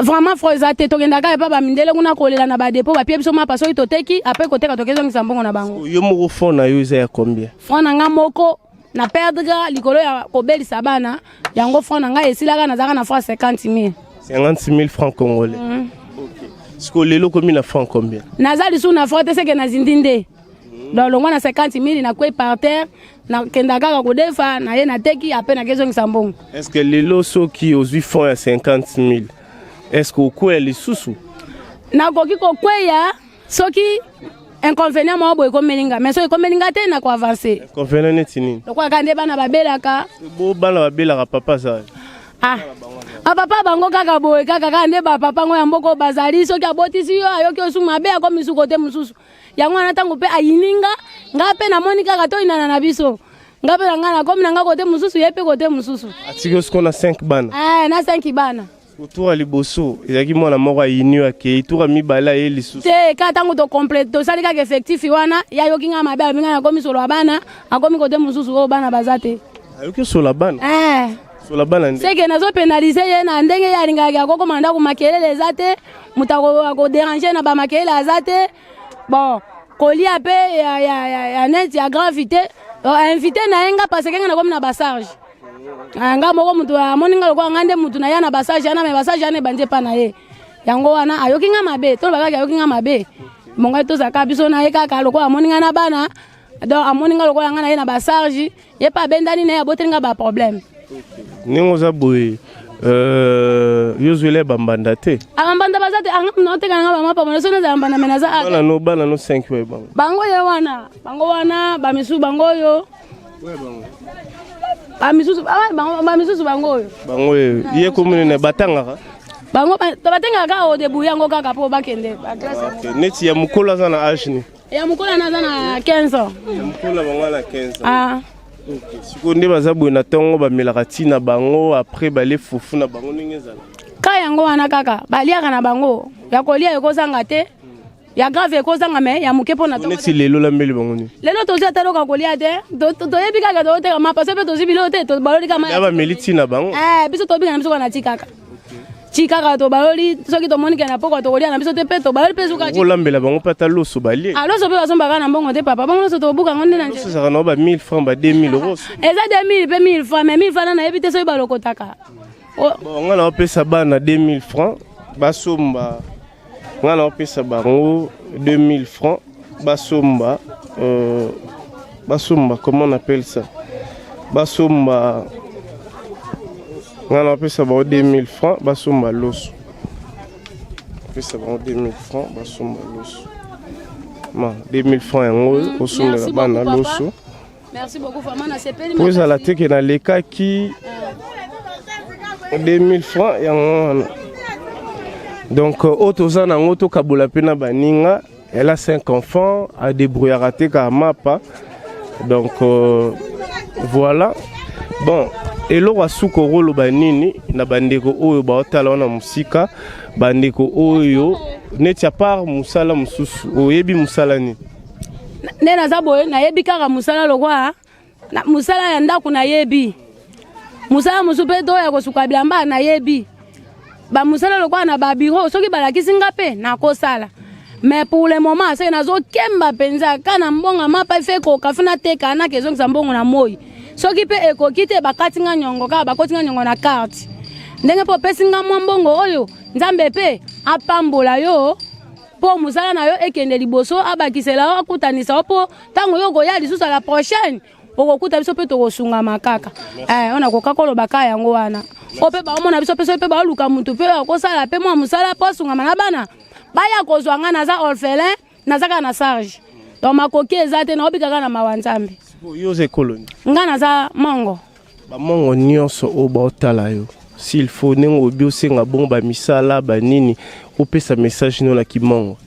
vraiment franc eza te. Tokendaka epa bamindele kuna kolela na badépôt, bapie biso mapa. Soki toteki, apres koteka tokezongisa mbongo na bango. Yo moko franc na yo eza ya combien? Franc na nga moko, na perdre likolo ya kobelisa bana yango, franc na ngai esilaka, nazalaka na franc 50 000. 50 000 francs congolais. Sikoyo lelo okomi na franc combien? Naza lisusu na franc te, seke nazindi nde. Donc longwa na 50 000, nakwei par terre, nakenda kaka kodefa na ye, nateki, ape nakezongisa mbongo. Est ce que lelo soki ozwi franc ya 50 000, est ce que okwea lisusu? Nakoki kokweya soki inconvénient moko boye ekomeli nga, mais soki ekomeli nga te, nako avance. Inconvénient neti nini? Lokola kaka nde bana babelaka. Bo bana babelaka, papa azali? Ah, bapapa bango kaka boye, kaka nde bapapa ngo ya mboka bazali. Soki abotisi yo, ayoki osu mabe, akomi su kote mosusu. Yango wana ntango mpe ayini nga, nga mpe namoni kaka toyinana na biso, nga mpe na ngai nakomi na nga kote mosusu, ye mpe kote mosusu. Atiki yo sikoyo na 5 bana? Eh, na 5 bana. Tour ya liboso ezalaki mwana moko ayini yo, akei. Tour ya mibale aye lisusu? Te, kaka ntango tocomplete, tosali kaka effectif wana, ye ayoki ngai mabe, alobi ngai nakomi solo ya bana, akomi kote mosusu oyo bana baza te. Ayoki osola bana? Eh. Sola bana nde? Seke nazopénaliser ye na ndenge ye alingaka akokoma na ndako, makelele eza te, moto akodéranger na bamakelele aza te. Bon, kolia mpe ya neti ya gravité, invité na ye nga, parce que nga nakomi na bacharge. Nga moko, moto amoni nga lokola nga nde motu na ye na bacharge wana, me bacharge wana ebandi epa na ye. Yango wana ayoki nga mabe, toloba kaka ayoki nga mabe. Bongai tozalaka biso na ye kaka lokola amoni nga na bana, donc amoni nga lokola nga na ye na bacharge, ye mpe abendani na ye, aboteli nga baproblème. Ndenge oza boye, yo ozwela bambanda te? Bambanda baza te. Naoteka nanga bamapa bona, so nazala mbanda, me naza. Bana no, bana no 5 oyo bango? Bango ye wana, bango wana, bamisusu bango oyo, bamisusu, bamisusu bango oyo. Bango oyo ye komoni batangaka? Bango batengaka kaka odébrouille yango kaka mpo bakende baclasse. Neti ya mokolo aza na age ni? Ya mokolo wana aza na 15 ans. Ya mokolo bango na 15 ans. Ah. Sikoyo nde baza boye, na ntongo bamelaka ntina bango, après bale fufu na bango, ndenge ezala? Ka yango wana kaka baliaka na bango, ya kolia ekozanga te, ya grave ekozanga, me ya moke mpo na Neti lelo lambeli bango nini? Lelo tozwi ata loka kolia te. Toyebi kaka tozoteka mapa, so mpe tozwi biloko te, baloli kaka. Ya bameli ntina bango? Biso tobika na biso kaka na ti kaka ti kaka tobaloli. Soki tomoni ke na pokwa tokolia na biso te, mpe tobaloli mpe suka. Olambela bango mpe ata loso balie? Ah, loso mpe basombaka na mbongo te, papa. Bongo loso tokobuka yango nde na Loso ezalaka na ba 1000 francs, ba 2000 euros. Eza 2000 mpe 1000 francs, mais 1000 francs na nayebi te soki balokotaka. Bon, nga na opesa bana 2000 francs basomba, nga na opesa bango 2000 francs basomba, basomba, comment on appelle ça, basomba, nga na opesa bango 2000 francs basomba loso, opesa bango 2000 francs basomba loso. Ma 2000 francs yango osombela bana loso. Merci beaucoup, vraiment nasepeli. Po ezala te ke nalekaki. 2000 francs yango wana. Donc euh, oyo toza na yango tokabola mpe na baninga. Elle a cinq enfants, a débrouillard atekaka mapa. Donc euh, voilà. Bon, eloko ya suka okoloba nini na bandeko oyo baotala wana mosika, bandeko oyo neti à part mosala mosusu oyebi mosala nini? Nde naza boye nayebi kaka mosala lokwa mosala ya ndako nayebi mosala mosusu mpe to ya kosuka bilamba nayebi bamosala lokola na babiro soki balakisi nga mpe nakosala mais pour le moment seke nazokemba mpenza ka na mbongo mapa ife ekoka fe nateka nake ezongisa mbongo na moi soki mpe ekoki te bakati nga nyongo kaka bakoti nga nyongo na karte ndenge mpe opesi nga mwa mbongo oyo nzambe mpe apambola yo mpo mosala na yo ekende liboso abakisela yo akutanisa yo mpo ntango yo okoya lisusu à la prochaine okokuta biso mpe tokosungama kaka eh, oyo nakoka koloba kaka yango wana oyo mpe baomona biso mpe soki mpe baoluka motu mpe akosala mpe mwa mosala mpo asungama na bana baya kozwa ngai naza orphelin naza kaka na charge donc makoki eza te naobika kaka na mawa nzambe yo oza ekolo nini ngai naza mongo bamongo nyonso oyo baotala yo s'il faut ndenge obi osenga bongo bamisala banini opesa message no na kimongo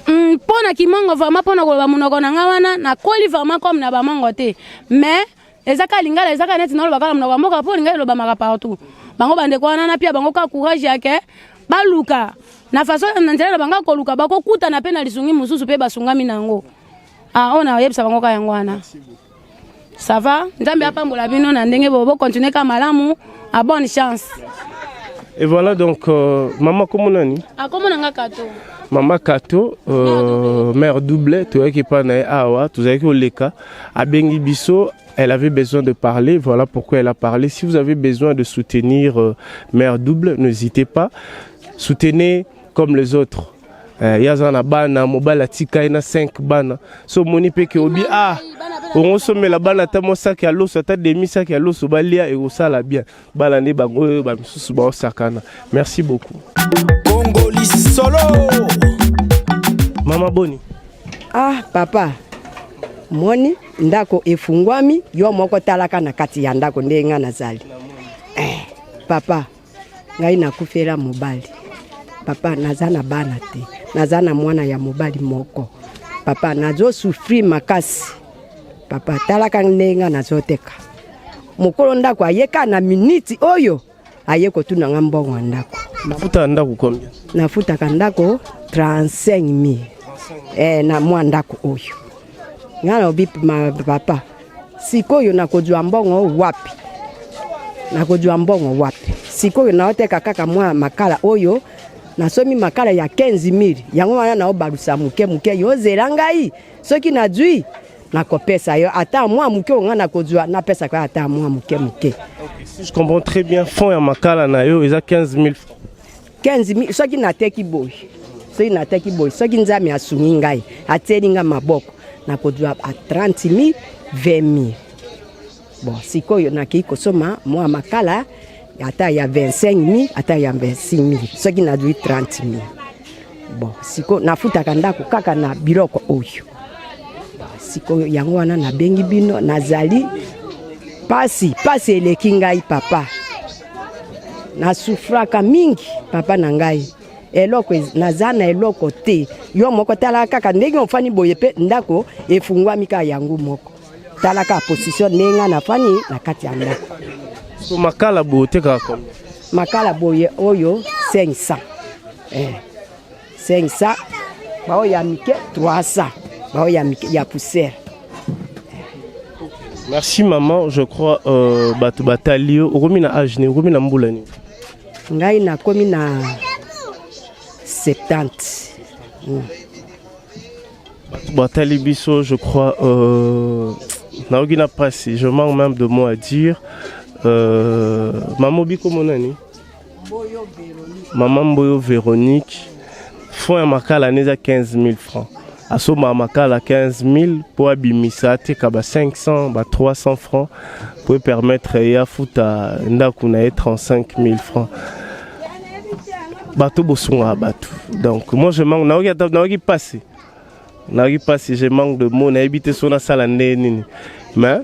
mm, mpo na kimongo vraiment mpo na koloba monoko na ngai wana nakoli vraiment comme na bamongo te mais eza kaka lingala eza kaka neti naloba kaka monoko ya mboka mpo lingala elobamaka partout bango bandeko wana napia bango kaka courage yake baluka na façon na nzela na bango koluka bakokutana mpe na lisungi mosusu mpe basungami na yango ah, oyo nayebisa bango kaka yango wana ça va nzambe apambola bino na ndenge bo bokontinue kaka malamu a bonne chance Et voilà donc, euh, maman comment nani Akomo na nga Kato. Maman Kato, euh, mère double, toyaki pa na ye awa, tozalaki koleka, abengi biso, elle avait besoin de parler, voilà pourquoi elle a parlé. Si vous avez besoin de soutenir euh, mère double, n'hésitez pas. Soutenez comme les autres. Eh, ye aza na bana mobali atika ye na 5 bana so omoni mpe ke obi ah ongosomela bana ata mwa saki ya loso ata demi saki ya loso balia ekosala bien bana nde bango oyo bamisusu baosakana merci beaucoup Congo lisolo mama boni ah papa moni ndako efungwami yo moko talaka na kati ya ndako ndenge ngai nazali eh, papa ngai nakufela mobali papa naza na bana te naza na mwana ya mobali moko papa nazosufri makasi papa talaka ndenge ngai nazoteka mokolo ndako aye kaka na miniti oyo aye kotuna nga mbongo ya ndako nafutaka ndako combien nafutaka ndako 35000 eh, na mwa ndako oyo ngai nalobi papa sikoyo nakozwa mbongo wapi nakozwa mbongo wapi sikoyo naoteka kaka mwa makala oyo nasomi makala ya 15000 yango wana naobalusa moke moke yozela ngai soki nazwi nakopesa yo ata mwa moke oyo ngai nakozwa napesaka yo ata mwa moke moke si je comprends très bien fond ya makala na yo eza 15000 francs 15000 soki nateki boye soki nateki boye soki nzambe asungi ngai atieli ngai maboko nakozwa a 30000 20000 bon sikoyo nakei kosoma mwa makala ata ya 25000 ata ya 26000 soki nazwi 30000 bon sikoyo nafutaka ndako kaka na biloko oyo sikoyo yango wana nabengi bino nazali pasi pasi eleki ngai papa nasufraka mingi papa na ngai eloko naza na eloko te yo moko tala kaka ndenge ofandi boye mpe ndako efungwami kaka yango moko tala kaka position ndenge ngai nafandi na kati ya ndako so makala boye otekaka combien makala boye oyo 500 eh, 500 baoyo ya mike 300 baoyo ya mike ya poussière merci maman je crois euh, bato batali yo okomi na age nini okomi na mbula nini ngai nakomi na 70 mm. Bato batali biso je crois euh, nayoki na mpasi je manque même de mots à dire euh, mama obi kombo nani mama mboyo véronique fond ya makala ne eza 15 000 francs asombaka makala 15 000 mpo abimisa ateka ba 500 ba 300 francs mpo epermettre ye afuta ndako na ye 35 000 francs bato bosungaka bato donc moi je manque nayoki ata nayoki mpasi nayoki mpasi je manque de mots nayebi te so nasala nde nini mais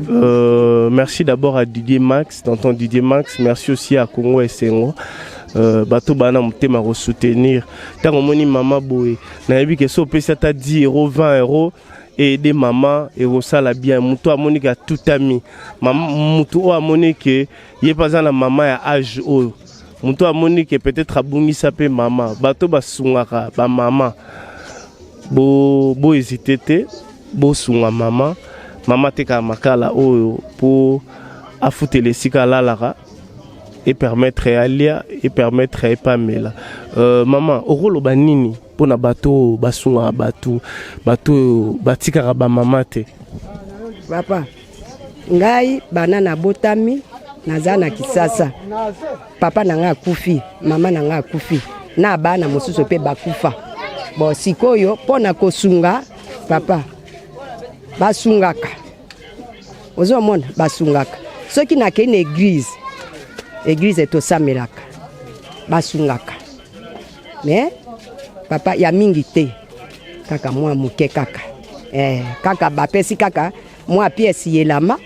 Euh, merci d'abord à Didier Max, tonton Didier Max. Merci aussi à Congo Esengo. Euh, bato bana motema kosoutenir ntango omoni mama boye nayebi ke so opesi ata 10 euro 20 euro aide mama ekosala bien moto amoni ke atutami moto oyo amoni ke ye mpe aza na mama ya age oyo moto amoni ke peut-être abungisa mpe mama bato basungaka bamama bo, bo hésite te bosunga mama mama atekaka makala oyo mpo afutela esika alalaka e permettre alia e permettre ye mpe amela euh, mama okoloba nini mpo na bato oyo basungaka bato bato oyo batikaka bamama te papa ngai bana nabotami naza na kisasa papa na ngai akufi mama na ngai akufi na bana mosusu mpe bakufa bo sikoyo mpo na kosunga papa basungaka ozomona basungaka soki nakei na eglize eglize tosamelaka basungaka me papa ya mingi te kaka mwa moke kaka eh, kaka bapesi kaka mwa pièce yelama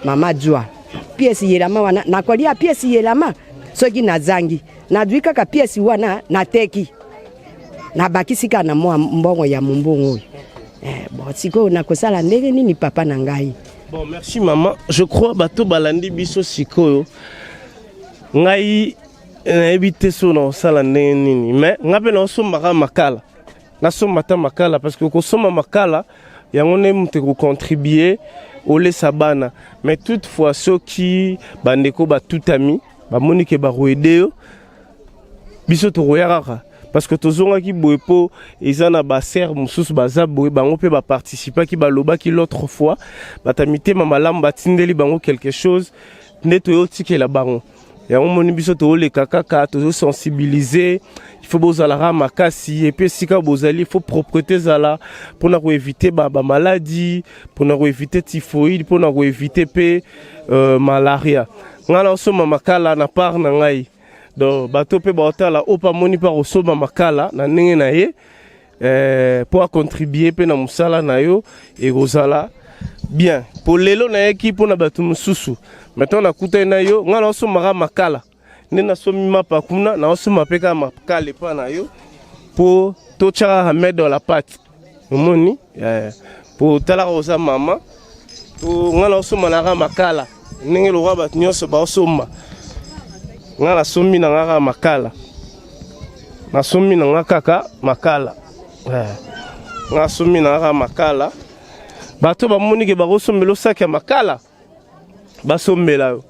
mama jua pièce yelama wana nakolia pièce yelama soki nazangi nazwi kaka pièce wana nateki nabakisi kaka na mwa mbongo ya mombongo oyo eh, bon sikoyo nakosala ndenge nini papa na ngai bon merci mama je crois bato balandi biso sikoyo ngai nayebi te soki nakosala ndenge nini mais ngai mpe nakosombaka makala nasomba ata makala parce que okosomba makala yango nde moto ekocontribue olesa bana mais toutefois soki bandeko batutami bamoni ke bakoede yo biso tokoya kaka parce que tozongaki boye mpo eza na basere mosusu baza boye bango mpe baparticipaki balobaki l'autre fois bato ya mitema malamu batindeli bango quelque chose nde toyotikela bango yango moni biso tooleka kaka tozosensibilize il faut bozalaka makasi epuis esika bozali il faut propreté ezala mpona koevite bamaladi mpona koevite typhoïde mpona koevite mpe euh, malaria ngai naosomba makala na part na ngai donc bato mpe baotala oyo mpe amoni mpe akosomba makala na ndenge na ye eh, mpo acontribue mpe na mosala na yo ekozala bien mpo lelo nayaki mpo na bato mosusu maintenant nakutani na yo ngai naosombaka makala nde nasombi mapa kuna naosomba mpe kaka makala epa na yo mpo totya kaka main dans la pate omoni eh, mpo talaka oza mama mpo ngai naosomba naka makala ndenge lokola bato nyonso baosomba ngai nasombi na ngai kaka makala nasombi na ngai kaka makala eh, ngai nasombi na ngai kaka makala bato bamoni ke bakosombela osaki ya makala basombela yo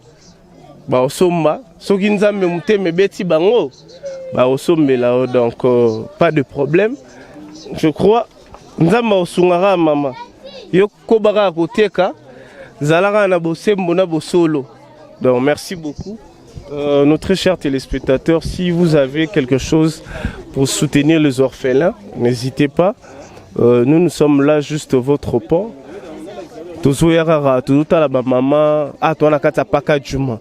bakosomba soki nzambe motema ebeti bango bakosombela yo donc euh, pas de problème je crois nzambe akosungaka mama yo koba kaka koteka zala kaka na bosembo na bosolo donc merci beaucoup euh, nos très chers téléspectateurs si vous avez quelque chose pour soutenir les orphelins n'hésitez pas euh, nous nous sommes là juste votre port tozoya kaka tozotala bamama a ah, toza na kati ya paka juma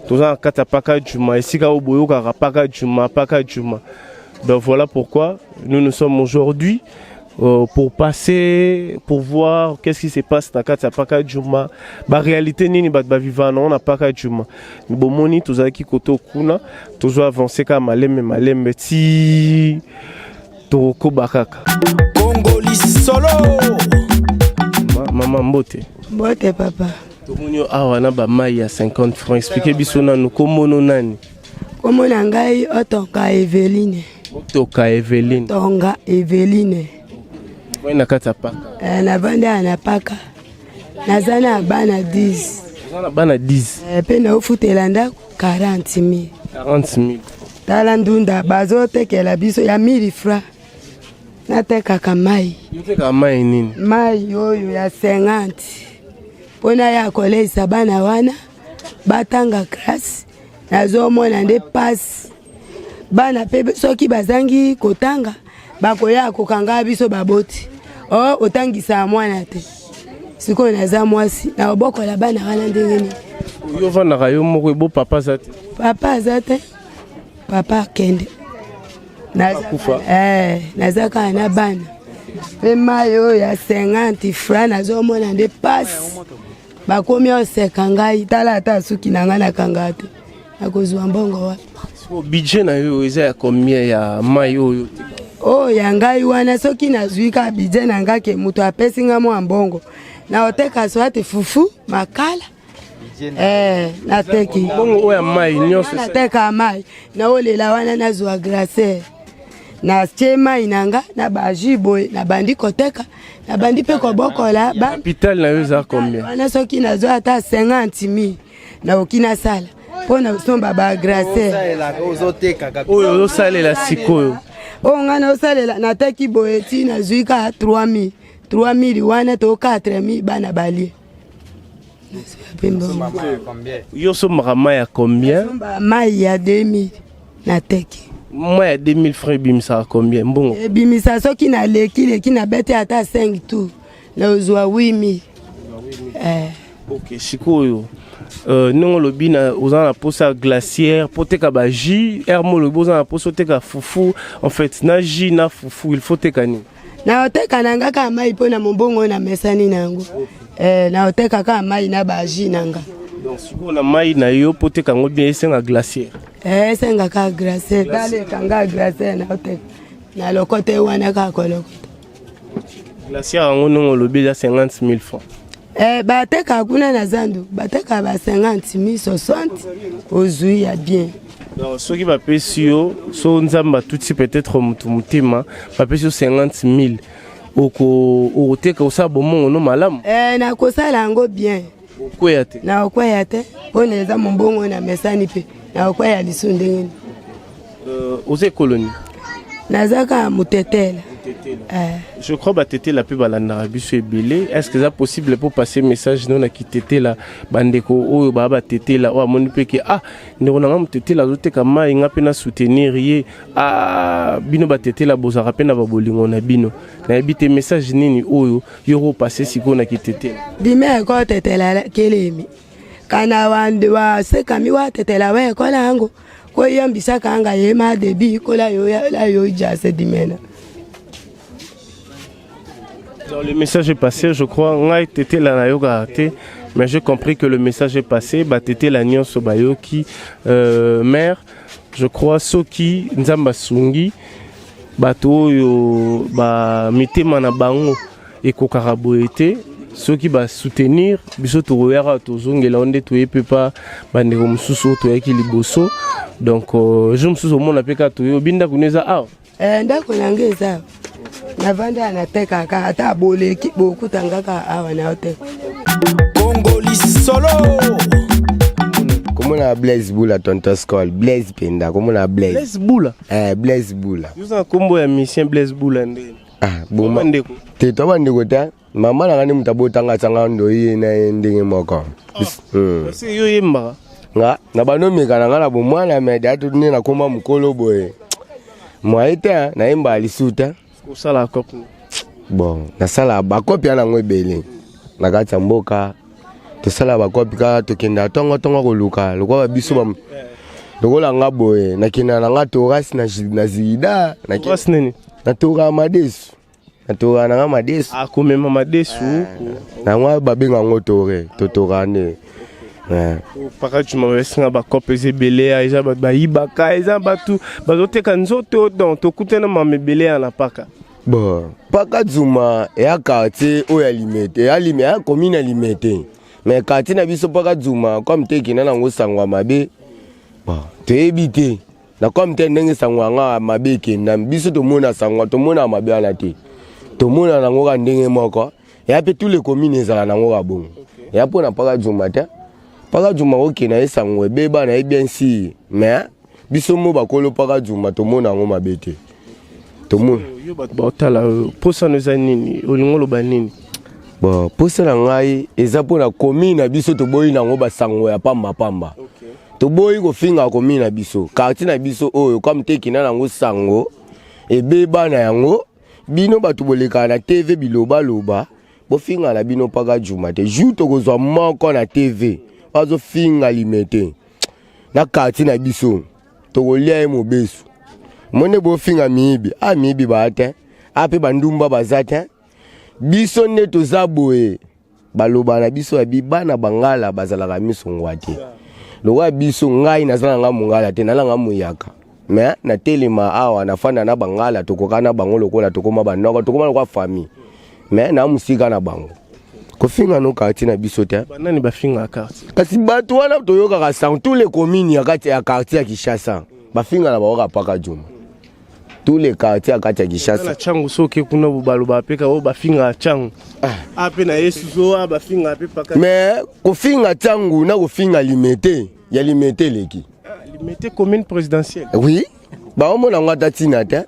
toza na kati ya paka juma esika oyo boyokaka paka juma paka juma donc voilà pourquoi nous nous sommes aujourd'hui euh, pour passer pour voir qu'est-ce qui se passe na kati ya paka juma baréalité nini bato bavivaka nango na paka juma bomoni tozalaki koto kuna tozo avance kaka malembe malembe ti tokokoba kaka Congo lisolo Ma, mama mbote mbote papa tomoni yo awa na bamai ya 50 francs explike biso nanu kombono nani kombo na ngai otonga eveline otoka eveline tonga eveline ovandi na kati ya paka eh, navandi awa na paka naza na bana 10 oza na bana 10 eh, mpe naofutela ndako 40 000 40 000 tala ndunda bazotekela biso ya 1000 francs natekaka mai otekaka mai nini mai oyo ya 50 mpona ya koleisa bana wana batanga classe nazomona nde pasi bana mpe soki bazangi kotanga bakoya kokanga biso baboti o oh, otangisa mwana te sikoyo naza mwasi nakobokola bana wana ndenge nini yo ofandaka yo moko ebo papa aza te papa aza te papa akende eh, naza kaka na bana mpe mai oyo ya 50 franc nazomona nde pasi. Bakomi oseka ngai, tala ata suki na ngai nakanga te, nakozwa mbongo wapi? Sikoyo budget na yo eza ya combien ya mai oyo? Oyo ya ngai wana, soki nazwi ka budget na ngai ke moto apesi ngai mwa mbongo, naoteka swati fufu makala. Eh, nateki mbongo oyo ya mai nyonso. Nateka mai, naolela wana, nazwa glaciere, natie mai na nga na bajus boye, nabandi koteka, nabandi mpe kobokola. Capital na yo eza combien? Wana soki nazwa ata 50 mille, nakoki nasala mpo na kosomba bagracer. Oyo ozosalela sikoyo? Oyo ngai naosalela, nateki boye ti nazwi ka 3000, 3000 wana to 4000, bana balie. Yo osombaka mai ya combien? Mai ya 2000, nateki. Mai ya 2000 francs ebimisaka combien mbongo? Ebimisa, soki naleki leki, nabeti ata 5 tour, nazwa 8000 eh. Ok, sikoyo ndenge olobi na oza na posa ya glacière mpo teka ba jus aire mo, olobi oza na posa oteka fufu. En fait, na jus na fufu, il faut teka nini? Naoteka na nga kaka mai mpo na mombongo oyo namesani na yango. Eh, naoteka kaka mai na bajus na nga. Donc sikoyo na mai na yo, mpo teka yango bien, esenga glacière? Eh, esenga kaka glacière. Baleka nga glacière, naoteka na lokote wana kaka kolokota. Glacière yango, ndenge olobi, eza 50 000 francs? Eh, bateka kuna na zandu, bateka ba 50 000, 60, ozwi ya bien. Donc soki bapesi yo, so Nzambe atuti peut-être motu motema, bapesi yo 50 000, okoteka, osala bomongo no malamu? Eh, nakosala yango bien. Okweya te? Nakokweya te, mpona eza mombongo na mesani, mpe nakokweya lisu ndenge nini? Oza ekolo nini? Naza kaka motetela. Eh. Je crois batetela mpe balandaka biso ebele. Est ce que eza possible mpo passer message no na kitetela, bandeko oyo baa batetela, oyo amoni mpe ke ah, ndeko na nga motetela azoteka mai, nga mpe na soutenir ye? Ah, bino batetela bozalaka mpe na babolingo na bino. Nayebi te message nini oyo yo kopase sikoyo na kitetela. Dime ekotetela kelemi kana wasekami watetela wekola yango koyambisaka anga ye madebi kola yo la yo jase dimena. Donc, le message est passé, je crois. Ngai tetela na yoka te, mais j'ai compris que le message est passé. Ba tetela nyonso bayoki mère, je crois soki Nzambe asungi bato oyo ba mitema na bango ekokaka boye te, soki basoutenir biso, tokoyaka tozongela o nde toye mpe pa bandeko mosusu oyo toyaki liboso. Donc jour mosusu omona mpe kaka toye obi ndako no eza awa. Eh, ndako na ngai eza, navanda, natekaka, ata boleki bokutanga kaka awa na oteka. Kongo lisolo. Komona Blaise Bula, tonton Scol, Blaise mpenza, komona Blaise. Blaise Bula? Eh, Blaise Bula. Yoza na nkombo ya musicien Blaise Bula nde? Ah, boma ndeko. Te, to bandeko te. Mama na nga nde moto abotanga, atianga ndo ye na ye ndenge moko. Parce yo yembaka? Nga na bandomeka na nga na bomwana, me deya nde nakoma mokolo boye, mwaye te nayembaka lisu te. Osala cope? Bon, nasala bakopi ya nango ebele na kati ya mboka. Tosala bakopi kaka, tokendaka ntongo-ntongo koluka lokola biso ba lokola nga boye, nakendaka na nga torasi na zigida. Torasi nini? Natoraka madesu, natoraka na nga madesu. Akomema madesu? Yango babenga yango tore, totoraka nde. Paka Juma basinga bakope eza ebele ya, eza bato bayibaka, eza bato bazoteka nzoto. Donc tokutana mama ebele ya na paka. Bon, Paka Zuma eya quartier oyo ya Limete, eya Lime, eya commune ya Limete, mais quartier na biso Paka Zuma, comme te ekenda nango sango ya mabe. Bon, toyebi te na comme te ndenge sango yanga ya mabe ekenda. Biso tomona sango, tomona mabe wana te, tomona nango kaka ndenge moko. Eya mpe tous les communes ezala nango kaka bongo. Eya mpo na Paka Zuma te. Paka Zuma okende ye sango ebeba na ye bien sûr, mais biso mo bakolo Paka Zuma tomona yango mabe te, tomona. Yo, bato baotala oyo, posano eza nini? Olingi oloba nini? Bon, posa na ngai eza mpo na commune na biso. Toboyi nango basango ya pambapamba, toboyi kofinga commune na biso, quartier na biso oyo, comme te ekenda nango sango ebeba na yango. Bino bato bolekaka na TV bilobaloba, bofinga na bino Paka Juma te. Jour tokozwa moko na TV azofinga Limete na quartier na biso, tokolia ye mobesu. Mo nde bofinga miyibi, a miyibi baya te, a mpe bandumba baza te. Biso nde toza boye. Baloba na biso ya bi bana bangala bazalaka miso ngwa te. Lokola biso ngai naza na ngai mongala te, nala ngai moyaka. Mais natelema awa nafanda na bangala tokoka na bango lokola tokoma banoko, tokoma lokola famille. Mais na mosika na bango. Kofinga no quartier na biso te. Banani bafingaka quartier? Kasi bato wana toyokaka sango tous les communes ya kati ya quartier ya Kinshasa. Bafinga na bango kaka Pakadjuma. Tous les quartiers ya kati ya Kinshasa. Na Tshangu soki kuna baloba pe ka oyo bafingaka Tshangu. Ah pe na Yesu zo ah bafingaka pe paka. Mais kofinga Tshangu na kofinga Limete, ya Limete eleki. Ah, Limete commune présidentielle. Oui. Baomona yango ata ntina te.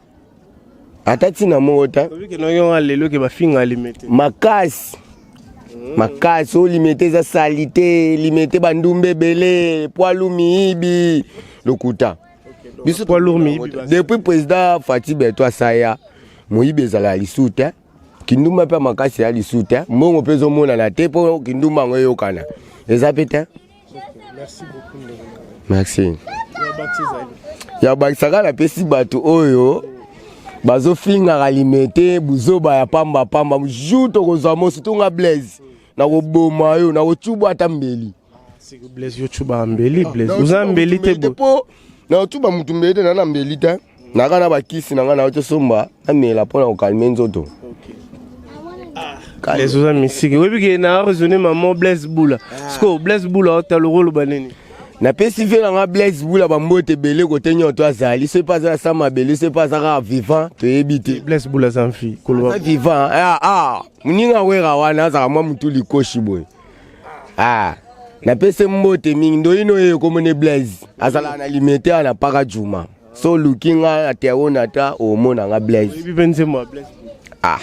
Ata ntina moko te. Oyebi ke noki yango lelo ke bafinga Limete. Makasi. Makasi oyo Limete eza salite, Limete bandumba ebele, poilu miyibi, lokuta. Biso poids lourd miyibi basi. Depuis président Fatshi Beto asaya, moyibi ezalaka lisusu te. Kindumba mpe makasi ya lisusu te. Mbongo mpe ezomonana te mpo kindumba yango eyokana. Eza mpe te. Merci beaucoup ndeko. Merci. Ya bakisaka napesi bato oyo bazofingaka Limete buzoba ya pamba pamba jour tokozwa mosi tunga Blaise nakoboma yo nakocuba ata mbeli. Siko Blaise yo cuba mbeli Blaise. Oza mbeli te bo. Po nakocuba mutu mbeli te na na mbeli te. Naka na bakisi na nga na tosomba namela mpo na kokalme nzoto. Blaise oza misiki. Oyebi ke na raisonner maman Blaise Bula. Siko Blaise Bula otala okoloba nini? Napesi vie na nga Blaise Bula bambote ebele kote nyonso azali soki mpe aza na sa mabele soki mpe aza kaka vivant toyebi te. Blaise Bula aza mfi koloba. Aza vivant ah, ah. Moninga wera wana azalaka mwa motu likoshi boye. Ah. Napesi mbote mingi ndoyino ye ekomone Blaise azalaka na Limete awa na Pakadjuma. So oluki nga na tero na ta omona nga Blaise. Oyebi mpe nzembo ya Blaise? Ah.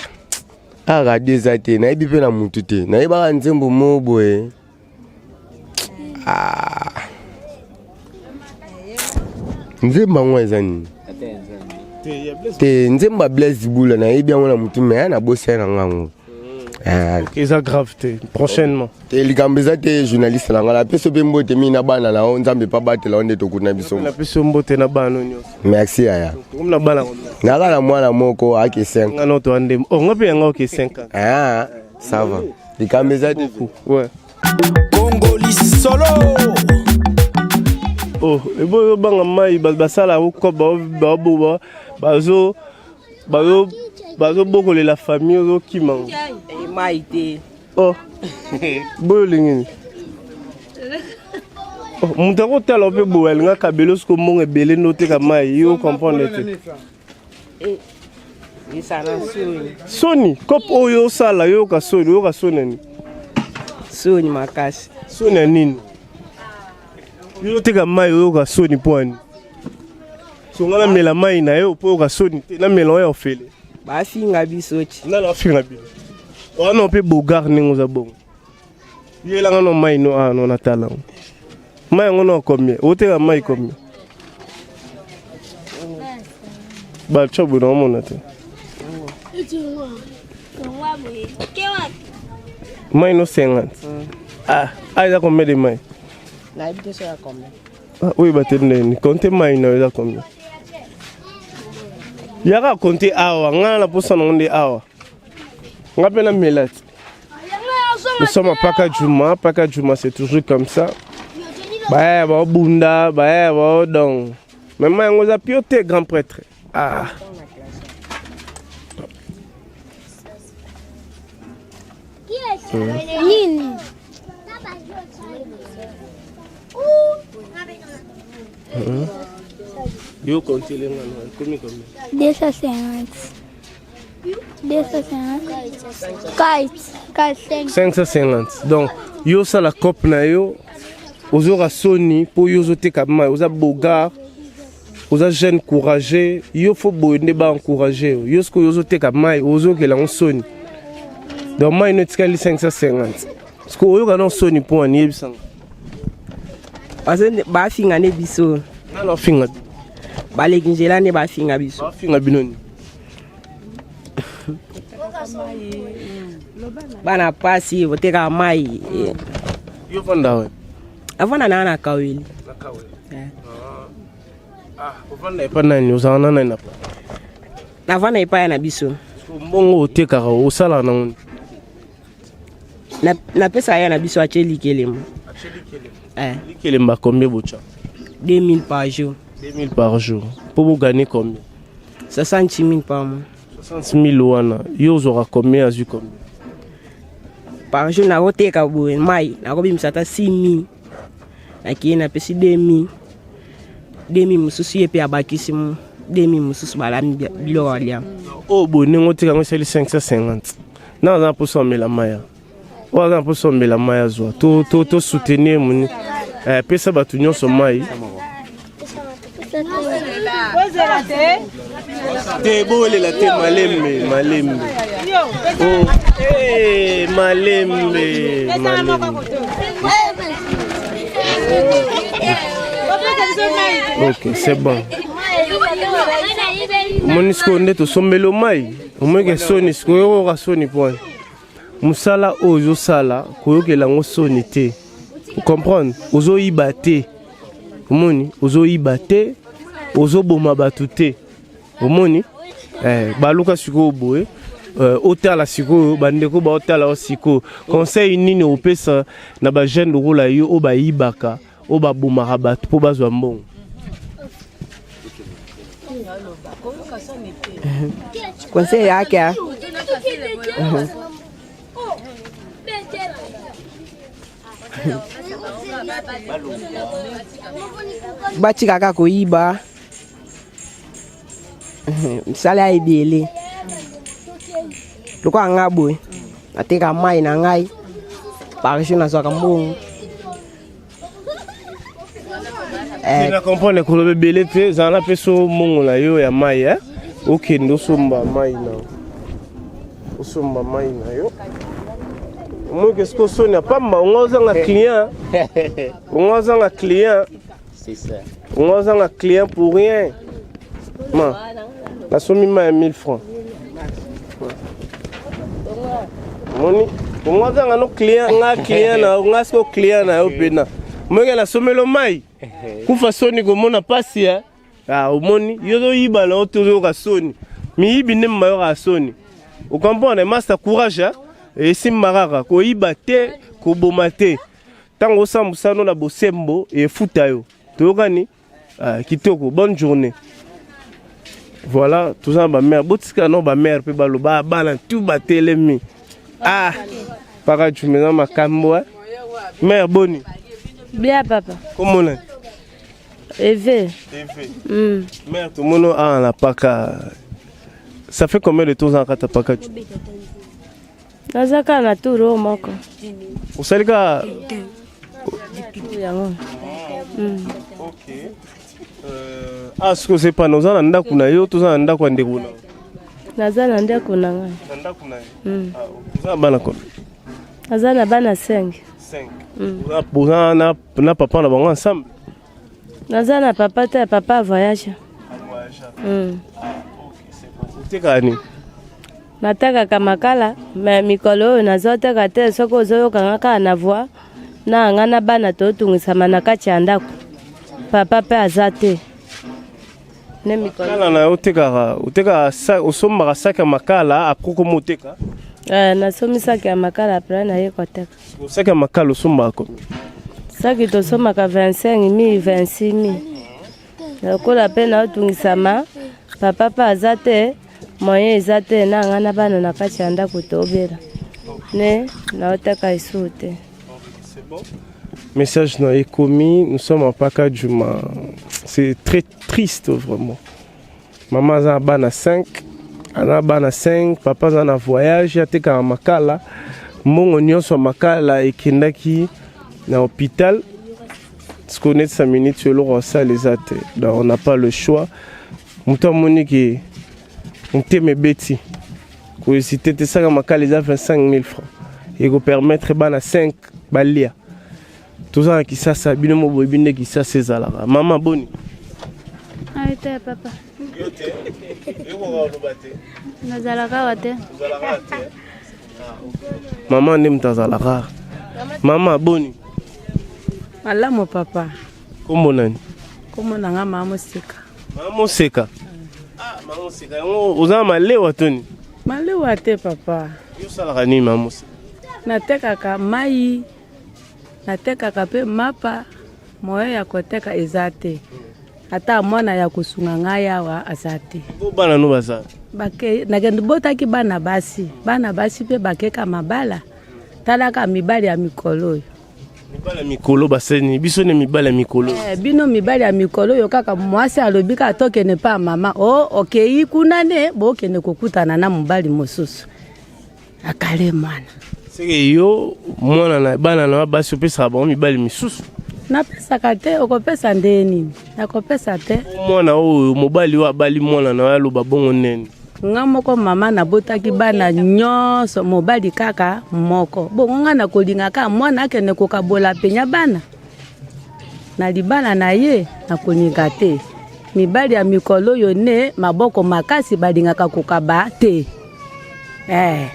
Ah radio eza te nayebi mpe na mutu te nayebaka nzembo moko boye. Ah. Nzembo yango eza nini? Te nzembo ya Blaise Bula nayebi yango na mutu me nabosani na ngango. Ah. Eza grave te prochainement. Te likambo eza te journaliste na ngai napesi mpe mbote mingi na bana na yo Nzambe mpe abatela yo nde tokuti na biso. Napesi yo mbote na bana nyonso. Merci yaya. Tokomi na bana Naka na mwana moko ake 5. Nga no to ndembo. Oh nga mpe yanga oke 5 ans. Ah, ça va. Likambo eza te. Ouais. Congo lisolo. Oh, eboyo banga mai basala yango kope baobo bazo bazo bazobokolela famille ozokima ngo. Mai te. Oh. Boyo olingi nini? Oh, moto akotala mpe boye alinga kabelo siko mbongo ebele nde oteka mai yo comprendre te. Soni kope oyo osala yoyoka soni oyoka soni ya nini? Soni makasi. Soni ya nini? Yo oteka mai oyoka soni mpo ya nini? So nga namela mai na yo mpo oyoka soni te namela oyo ya ofele. Bafinga biso ti. Nani afinga bino? Wana mpe bogar ndenge oza bongo. Yelanga no mai no ah no natala. Mai yango no combien? Oteka mai combien? Ba chobo na omona te. Mai no 50. Ah, ah eza combien de mai? Nayebi te so ya combien. Ah, oyo bateli ndeni konte mai na yo eza combien? Yaka konte awa, ngai na posa nango nde awa. Nga mpe namela ti. Nous sommes à Pakadjuma. Pakadjuma, c'est toujours comme ça. Bah, bah, bunda, bah, bah, donc. Mais moi, on a pioté, grand prêtre. Ah. Nini? Yo compte les combien combien 250. 250. 4. 550. Donc, yo sala cop na yo ozoka soni po yo ozoteka mai oza bogar oza jeune courageux yo fo boye nde ba encourage yo yo sikoyo ozoteka mai ozokela yango soni donc mai no etikali 550 sikoyo oyoka no soni mpo wani yebisanga bafinga nde biso nani afinga baleki nzela nde bafinga biso bafinga bino nini bana pasi botekaka mai yo vanda we avanda naa na kaweli ovanda epa nani ozala na nani na pa navanda epai na biso mbongo otekaka osalaka nango nini? Napesaka ya na biso atie likelemba. Eh. Likelemba combien botya? 2000 par jour. 2000 par jour. Mpo bogane combien? 60 000 par mois. 60 000 wana yo ozwaka combien azwi combien? Par jour nakoteka boye mai nakobimisa ata 6 000 nakei napesi 2000 2000 mosusu ye mpe abakisi mu 2000 mosusu balami biloko alia. Oyo boye ndenge oteka yango esali 550 na aza na mposa amela mai oyo aza na mposa amela mai azwa to, to, to soutenir moni eh, pesa bato nyonso mai te bowelela te malembe malembe oh, hey, eh, malembe malembe ok c'est bon omoni sikoyo nde tosombeli mai omonike soni sikoyo oyoka soni point mosala oyo ozosala koyokela yango soni te comprendre ozoyiba te omoni ozoyiba te ozoboma bato te omoni eh, baluka sikoyo boye eh, otala sikoyo bandeko baotala yo sikoyo conseil nini opesa na bajeune lokola yo oyo bayibaka oyo babomaka bato mpo bazwa mbongo Conseil yake batika kaka koyiba misala ya ebele lokola nga boye nateka mai na ngai par jour nazwaka mbongo Eh. Na comprendre koloba ebele te zala na peso mbongo na yo ya mai eh? okende osomba mai na osomba mai na yo omoki esiko soni ya pamba ongo ozanga client ongo ozanga client ongo ozanga client pour rien ma nasombi mai ya 1000 francs omoni ongo azanga no client nga client na nga siko client na yo mpena moke nasomelo mai kufa soni komona pasi ya ah, omoni yo ozoyiba na yo te ozoyoka soni miyibi nde bayokaka soni okomprendre masta courage esimba kaka koyiba te koboma te ntango osala mosala no na bosembo efuta yo toyokani Ah, kitoko, bonne journée. Voilà, toza na ba mère, botika no ba mère pe baloba ah, bana tout batelemi. Ah, paka chumeza makambo eh. Mère boni. Bien papa. Comment on Eve. Eve. Mm. Mère tout mono ah na paka. Ça fait combien de temps en kata paka? Naza kaka na tour oyo moko. Osali kaka yango. Mm. Okay. Euh, ah, sikoyo oza epana oza na ndako na yo to oza na ndako ya ndeko na yo? Naza na ndako na ngai. Na ndako na yo? Mm. Ah, oza na bana combien? Naza na bana 5. 5. Mm. Oza na, na papa na bango ensemble? Naza na papa te, papa voyage. Mm. Ah, otekaka nini? Natekaka makala me mikolo oyo nazoteka te soki ozoyoka nga kaka na voi na nga na bana totungisama na kati ya ndako papa mpe aza te ne mikolo makala na yo otekaka otekaka osombaka saki ya makala apres okoma oteka eh, nasomi saki ya makala apres naye koteka Saki ya makala osombaka combien? Saki tosombaka 25 mille 26 mille. Lokola mpe naotungisama papa mpe aza te moyen eza te na ngai na bana na kati ya ndako tobela ne naotaka lisusu te. Message na ekomi, nous sommes en Pakadjuma. C'est très triste vraiment. Mama aza na bana 5, aza na bana 5, papa aza na voyage, atekaka makala. Mbongo nyonso ya makala ekendaki na hôpital. Sikoyo neti sa minute eloko asala eza te. Donc on n'a pas le choix. Moto amoni ke motema ebeti kohésite te saka makala eza 25 000 francs ekopermettre bana 5 balia toza na kisasa bino mo boyebi nde kisasa ezalaka mama boni Ayo te papa. Yo te. Yo koloba te. Nazalaka awa te. Ozalaka te. Mama nde moto azalaka. Mama boni. Malamu papa. Kombo nani? Kombo na nga mama Moseka. Mama Moseka. Ah, mama Moseka yango oza na malewa toni? Malewa te papa. Yo osalaka nini mama Moseka? Natekaka mai, natekaka mpe mapa, moyen ya koteka eza te. Ata mwana ya kosunga ngai awa aza te. Bo bana no baza? Bake, nakende botaki bana basi, bana basi mpe bakeka mabala. Talaka mibali ya mikolo oyo. Mibali ya mikolo baseni biso ne mibali ya mikolo. Eh, bino mibali ya mikolo oyo kaka mwasi alobi kaka tokende pa mama o oh, okei kuna nde bokende kokutana na mobali mosusu akale mwana. Seke yo mwana na bana na basi opesaka bango mibali misusu? Napesaka te, okopesa nde nini? Nakopesa te. Mwana oyo mobali oyo abali mwana na yo aloba bongo nini? Nga moko mama nabotaki bana nyonso mobali kaka moko, bongo nga nakolinga kaka mwana akende kokabola penya bana na libala na ye, nakolinga te. Mibali ya mikolo oyo ne maboko makasi balingaka kokaba te. Eh,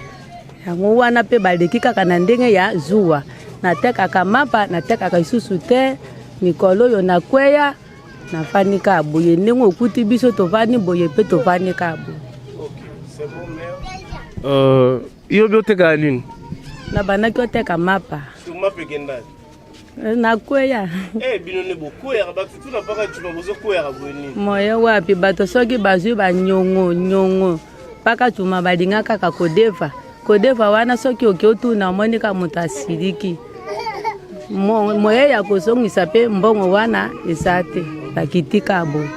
yango wana mpe baleki kaka na ndenge ya zuwa. Natekaka mapa, natekaka lisusu te. Mikolo oyo nakweya Nafandi kaka boye ndenge okuti biso tovandi boye mpe tovandi kaka boye. Euh, yo bi otekaka nini? Nabandaki oteka mapa. Mapa ekendaki? Eh, nakweya. Eh, bino nde bokweyaka bato tuna mpaka juma bozokweyaka boye nini? Moye wapi bato soki bazwi banyongo nyongo mpaka juma balinga kaka kodefa kodefa wana soki oke otuna omoni kaka moto asiliki moye ya kozongisa mpe mbongo wana eza te bakitika boye.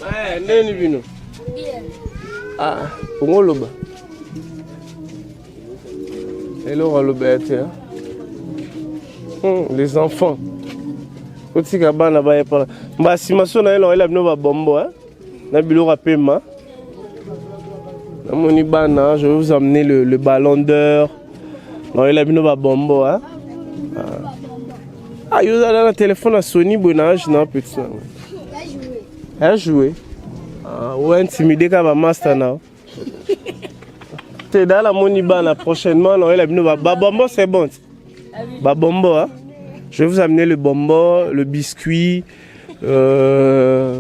Eh, ndeni bino ah, bongo oloba eloko aloba ya te les enfants otika bana bayepana mbasima so na ye naoyela bino babombo na biloko ya pema namoni bana je vais vous amener le, le ballon d'or naoyela bino babombo hein? ah yo ozala na telefone ya sony boye na age na petit nango ya joue ah, o intimide kaka bamaster na te dala namoni bana prochainement naoyela bino babombo c'est bon babombo hein? je vais vous amener le bonbon le biscuit euh,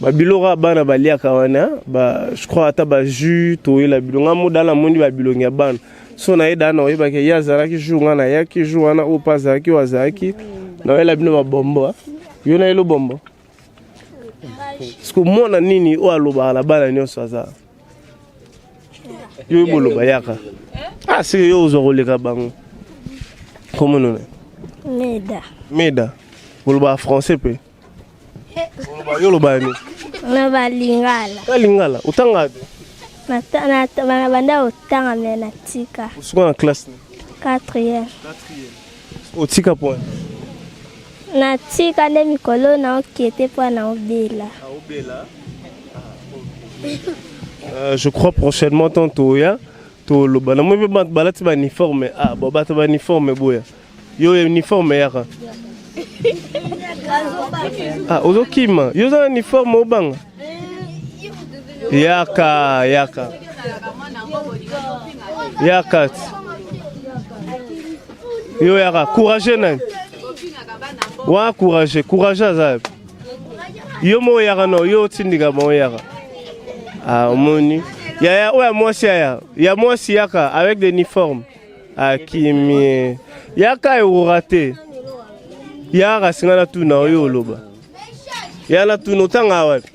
babiloko ya bana baliaka wana ba, je crois ata bajus toyela bilo nga moda namoni babilongi ya bana so naye daa na oyebaki ye azalaki jour nga nayaki jour wana oyo mpe azalaki oyo azalaki nayela bino babombo yo nayelo bombo parceke mwana nini oyo alobaka na bana nyonso aza yo boloba yaka ah seke yo ozwa koleka bango komonona Meda. Meda. Olobaka français mpe? Oloba yo olobaka nini? Naloba lingala. Ka lingala, otangaka te? Nabanda kotanga me natika. Osuka na classe nini? Quatrième. Otika point? Natika nde mikolo naokie te mpo naobela. Obela? Euh, je crois prochainement tant toya toloba namoni mpe bato balati ba uniforme ah bon bato ba uniforme boya yo uniforme yaka ah ozokima yo oza na uniforme obanga yaka yaka yaka yo yaka courage nani wa courage courage aza yo moko yaka no yo otindika bango yaka ah omoni yaya oyo ya mwasi yaya ya mwasi yaka avec des uniformes akimi yaka ekoka te yaka singa natuna oyo oloba ya natuna otanga wapi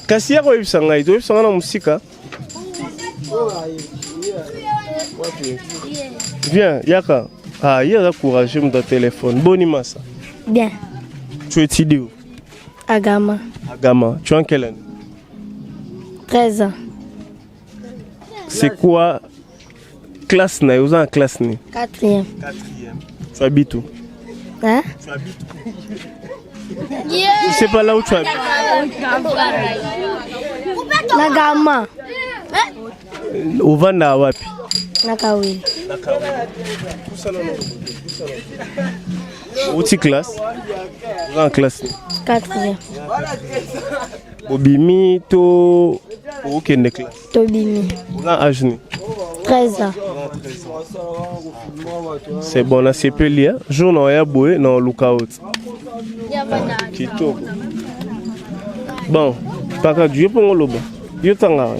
kasi yaka oyebisa ngai toyebisa ngai na mosika Viens, Yaka. Ah, il a courageux mon téléphone. Boni massa. Bien. Tu étudies où Agama. Agama. Tu es en quelle année 13 ans. C'est quoi classe na Vous en classe ni Quatrième. Quatrième. Tu habites où Hein Tu habites où Tu sais pas là où tu habites Na Gama. Ovanda wapi Na Kawele. Na Kawele. Outi classe Oza en classe ni Quatrième. Obimi to okende classe Tobimi. Oza âge ni 13 ans. C'est bon, nasepeli hein? Jour na oya boye na oluka oti. Kitoko. Bon, paka Dieu mpo ngoloba. Yo tanga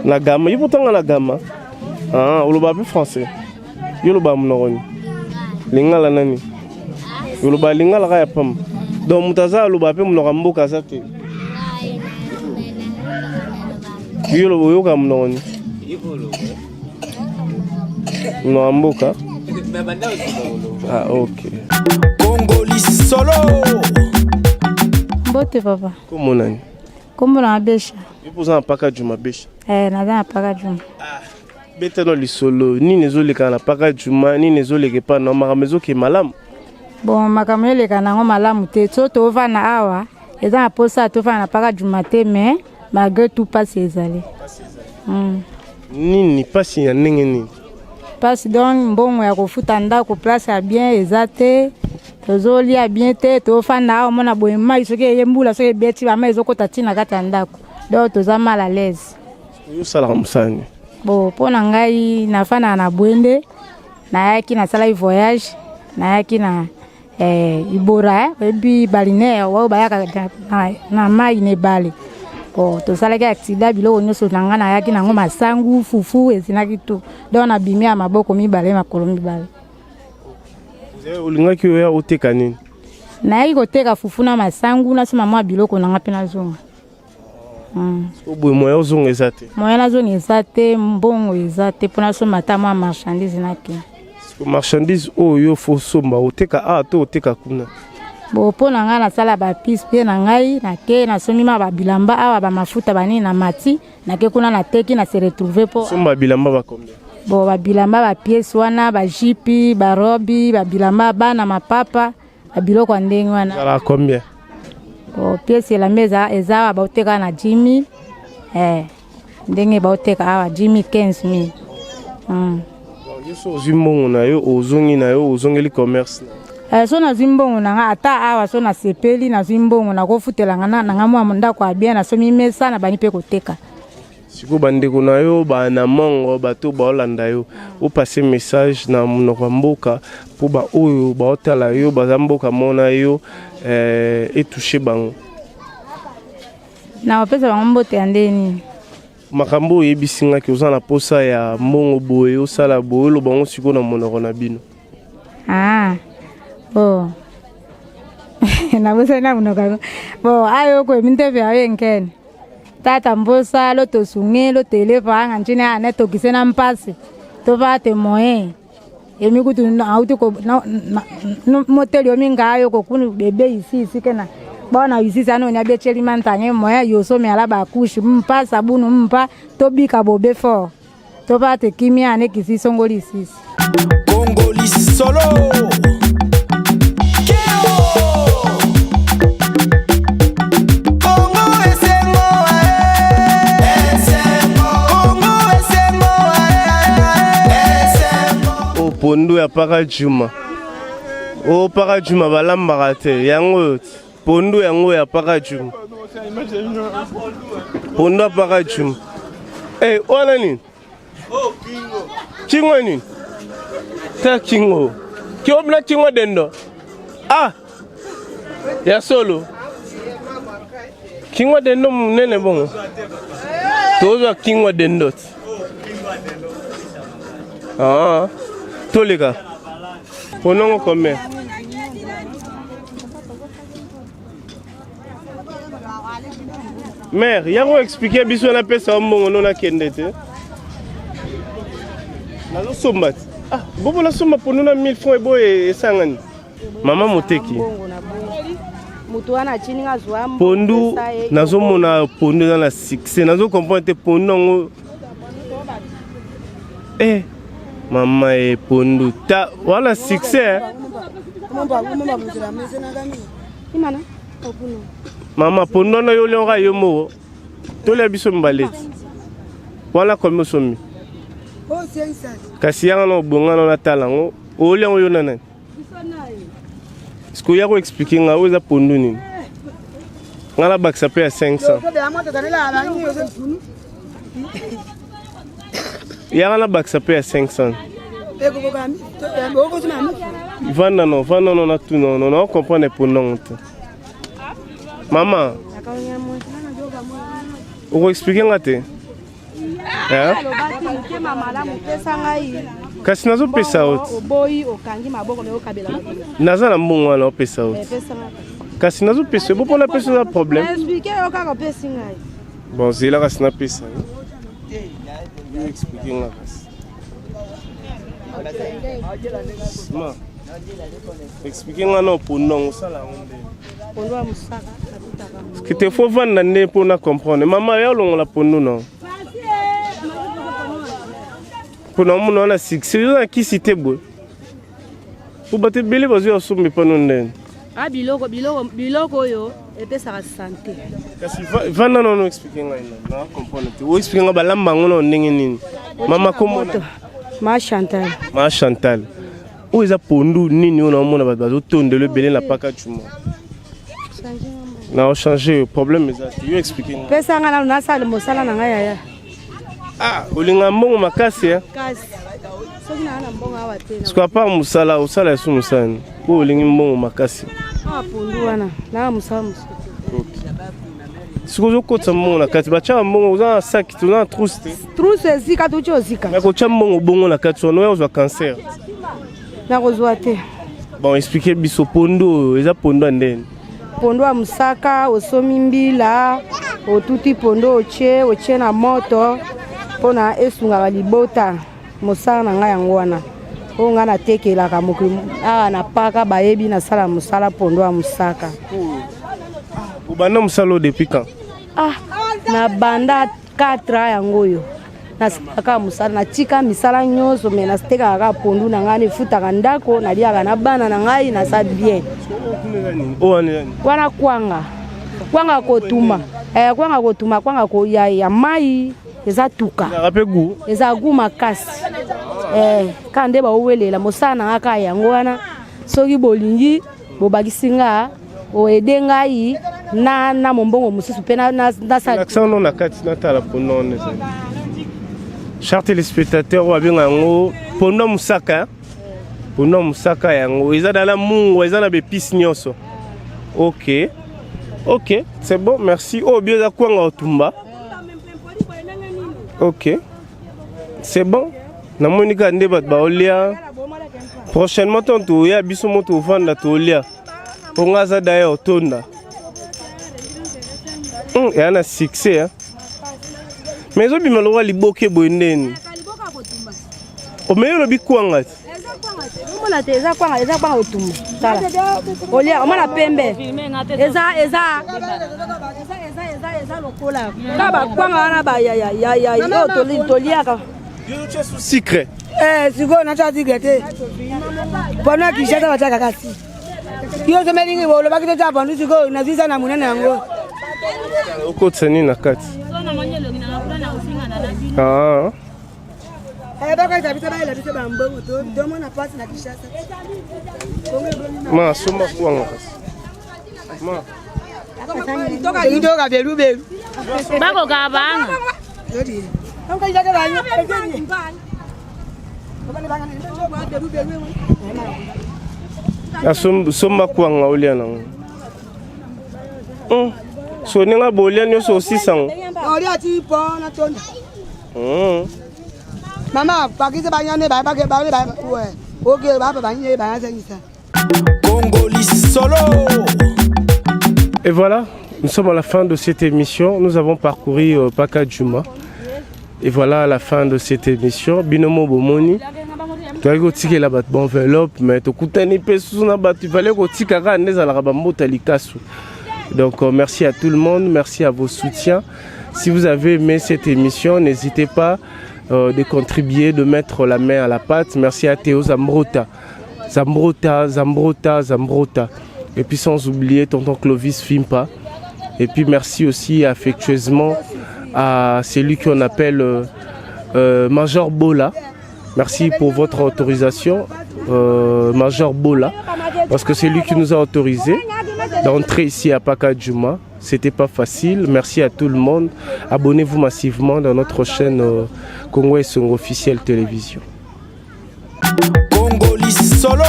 na gama, yo tanga na gama. Ah, oloba pe français. Yo loba monoko nini? Lingala nani? Oloba lingala kaka ya pamba. Donc moto aza aloba pe monoko ya mboka aza te. Yo loba oyoka monoko nini? Monoko ya mboka? Ah, ok. Congo lisolo. Mbote papa. Kombo nani? Kombo na Besha. Yo mpo oza na paka Juma Besha? Eh, naza na paka Juma. Ah. Beta no lisolo nini ezoleka na paka Juma, nini ezoleka epa na makambo ezoke malamu? Bon, makambo eleka nango malamu te. So tovanda awa eza na posa tofanda na paka Juma te mais malgré tout pasi ezali. Nini pasi ya ndenge nini? Pasi donc mbongo ya kofuta ndako place ya bien eza te. Tozolia bien te, tofanda awa omona boye mai soki eye mbula soki ebeti ba mai ezokota ti na kati ya ndako. Donc toza mal à l'aise. Yo osalaka mosala nini? Bon, mpo na ngai nafandaka na Bwende, nayaki nasalaki voyage, nayaki na eh, Ibora, eh, oyebi balinaire oyo bayaka na, na, na mai na ebale. Bon, tosalaki accident, biloko nyonso na ngai nayaki nango masangu, fufu ezinaki tout. Donc nabimi ya maboko mibale makolo mibale. Olingaki oya oteka nini? Nayaki koteka fufu na masangu, nasomba mwa biloko na ngai mpe nazonga. Oboye moyen ozonga eza te? Moyen nazonga eza te, mbongo eza te mpo nasomba ata mwa marchandise nakende. Marchandise oyo yo fo osomba oteka awa to oteka kuna? Bo mpo na ngai nasala bapise mpe na ngai nake nasombi ma babilamba awa bamafuta banini na mati nake kuna nateki na se retrouve mpo somba bilamba ba combien? Bo babilamba bapiese wana bajipi barobi babilamba bana mapapa babiloko ya ndenge wana. Ezalaka combien? Bo piese elamba eza eza awa baoteka na 10000 eh, ndenge baoteka awa 10000 15000. Yo so ozwi mbongo na yo ozongi na yo ozongeli commerce na Eh, so nazwi mbongo na nga ata awa so nasepeli nazwi mbongo nakofutela nga na nga mwa ndako ya bien nasomi mesa na bani mpe koteka. Sikoyo bandeko na yo bana mongo bato baolanda yo opase message na monoko ya mboka mpo baoyo baotala yo baza mboka mona yo eh, etouche bango. Na kopesa bango mbote ya ndenge nini? Makambo oyo oyebisi nga ke oza na posa ya mbongo boye osala boye oloba yango sikoyo na monoko na bino. Ah, bo nabosani na monoko yango. Bo ayo okoyemi ntefe ayo enkene tata mbosa lo tosunge lo telefanga ntshini ane tokise na mpasi tova te moyen emi kutu auti ko moteli omi ngayo kokunu bebe isisi kena bona isisi ano nya becheli mantange moya yoso mi ala bakushi mpa sabunu mpa tobika bobe fort tova te kimia ane kisi songoli isisi. Congo lisolo. Pondu ya paka juma o paka juma balambaka te yango oyo pondu yango ya paka juma pondu ya paka juma eh wana nini kingo nini ta kingo kiobna kingo dendo ah ya solo kingo dendo munene bongo tozwa kingo dendo ah toleka ponongo combien? Mère, yango expliquer biso napesa yo mbongo no nakende te. Nazosomba te. Ah, bobo nasomba pondu na 1000 francs eboye esangani. Mama moteki. Pondu nazomona pondu eza na succès, nazo comprendre te pondu yango. Eh, mama e pondu ta wana succès. Mama pondu wana yo olionga yo moko tolia biso mibale ti wana komi osombi kasi yanga na obonga na natala yango olia yango yo na nani sikoyo ya koexplike ngai oyo eza pondu nini ngai nabakisa mpe ya 500 yaka nabakisa mpe ya 500 vanda no vanda no natuna no nao comprendre pondu yango te. Mama, okoexplike nga te Eh? Kasi nazopesa yo naza na mbongo wana opesa yo eh, kasi nazopesa yo bo mpo napesa oza problème bon zela kasi napesa yo yo explike nga kasi ma explike nga na pondu yango osala yango nde pondu ya mosaka natutaka te fo vanda nde mpo na comprendre mama ya olongola pondu na mpo na omona wana succès oza na kisi te boye mpo bato ebele bazwi ya somba epano ndeni ah, biloko biloko biloko oyo epesaka sante kasi vanda nano explike ngai na comprendre te oexplike ngai balamba yango nano ndenge nini mama komona ma chantal ma chantal oyo eza pondu nini oyo naomona bato bazotondelo ebele na paka cuma na ochange problème eza te yo explike ngai pesa ngai nano nasala mosala na ngai yaya ah olinga mbongo makasi eh? kasi soki naa na mbongo awa te soki apart mosala osala esu mosala nini oyo olingi mbongo makasi awa pondu wana naa mosala mosusu soki ozokotisa mbongo na kati batyaka mbongo oza na saki te oza na trousse te trousse esika touti ozika me kotya mbongo bongo na kati wana oya ozwa cancer nakozwa te bon explike biso pondu oyo eza pondu ya ndeni pondu ya mosaka osomi mbila otuti pondu otie otie na moto mpona esungaka libota mosala na ngai yango wana oyo ngai natekelaka mokili awa na paka bayebi nasala mosala pondu ya mosaka obanda mosala oyo depuis quand ah nabanda 4 ans yango oyo nasalaka mosala natika misala nyonso me natekaka kaka pondu na ngai nefutaka ndako naliaka na bana na ngai naza bien wana kwanga kwanga kotuma eh, kwanga kotuma kwanga ko, ya, ya mai eza tuka eza gu makasi eh, kaka nde baowelela mosala na ngai kaka yango wana soki bolingi bobakisi nga oede ngai na na mombongo mosusu mpe nasala no na kati natala pondo wana ezali chers téléspectateurs oyo babenga yango pondo mosaka pondo mosaka yango eza dala mungwa eza na baepice nyonso ok ok c'est bon merci oyo bio eza kwanga otumba ok c'est bon namoni kaka nde bato baolia prochainement ntango toya biso mo tovanda tolia mpo nga aza daye otonda hmm, eya na succès hein? mais ezobima lokola liboke boye ndeni omei olobi kwanga te omona te eza kwanga eza kwanga kotumba tala olia omona pembe eza eza eza lokola kaka bakwanga wana oyo toliaka sucre eh, sikoyo natya sucre te pona kinshasa batyaka kasi yo ozomelingi olobaki totya pondu sikoyo nazwisa na monene yango okotisa nini na kati ah. Eh, bakoyisa biso bayela biso bambongo tomona mpasi na kinshasa ma somba kwanga kasi ma toka belubelu bakoka banga somba kwanga olia nango hmm. so ndenge bolia nyonso osisango olia ti po na tonda Mm. Mama, bakisa banyane ba ba ba ba we. Oke ba ba banye ba sangisa. Congolais solo. Et voilà, nous sommes à la fin de cette émission. Nous avons parcouru euh, Pakadjuma. Et voilà à la fin de cette émission. Binomo Bomoni. toyaki kotikela bato baenveloppe mais tokutani mpe susu na bato ifale kotika kaka nde ezalaka bambota likasu donc euh, merci à tout le monde merci à vos soutiens Si vous avez aimé cette émission, n'hésitez pas euh, de contribuer, de mettre la main à la pâte. Merci à Théo Zambrota. Zambrota, Zambrota, Zambrota. Et puis sans oublier tonton Clovis Fimpa. Et puis merci aussi affectueusement à celui qu'on appelle euh, euh, Major Bola. Merci pour votre autorisation, euh, Major Bola, parce que c'est lui qui nous a autorisé d'entrer ici à Pakadjuma. C'était pas facile. Merci à tout le monde. Abonnez-vous massivement dans notre chaîne euh, Congo et son officiel télévision. Congo solo.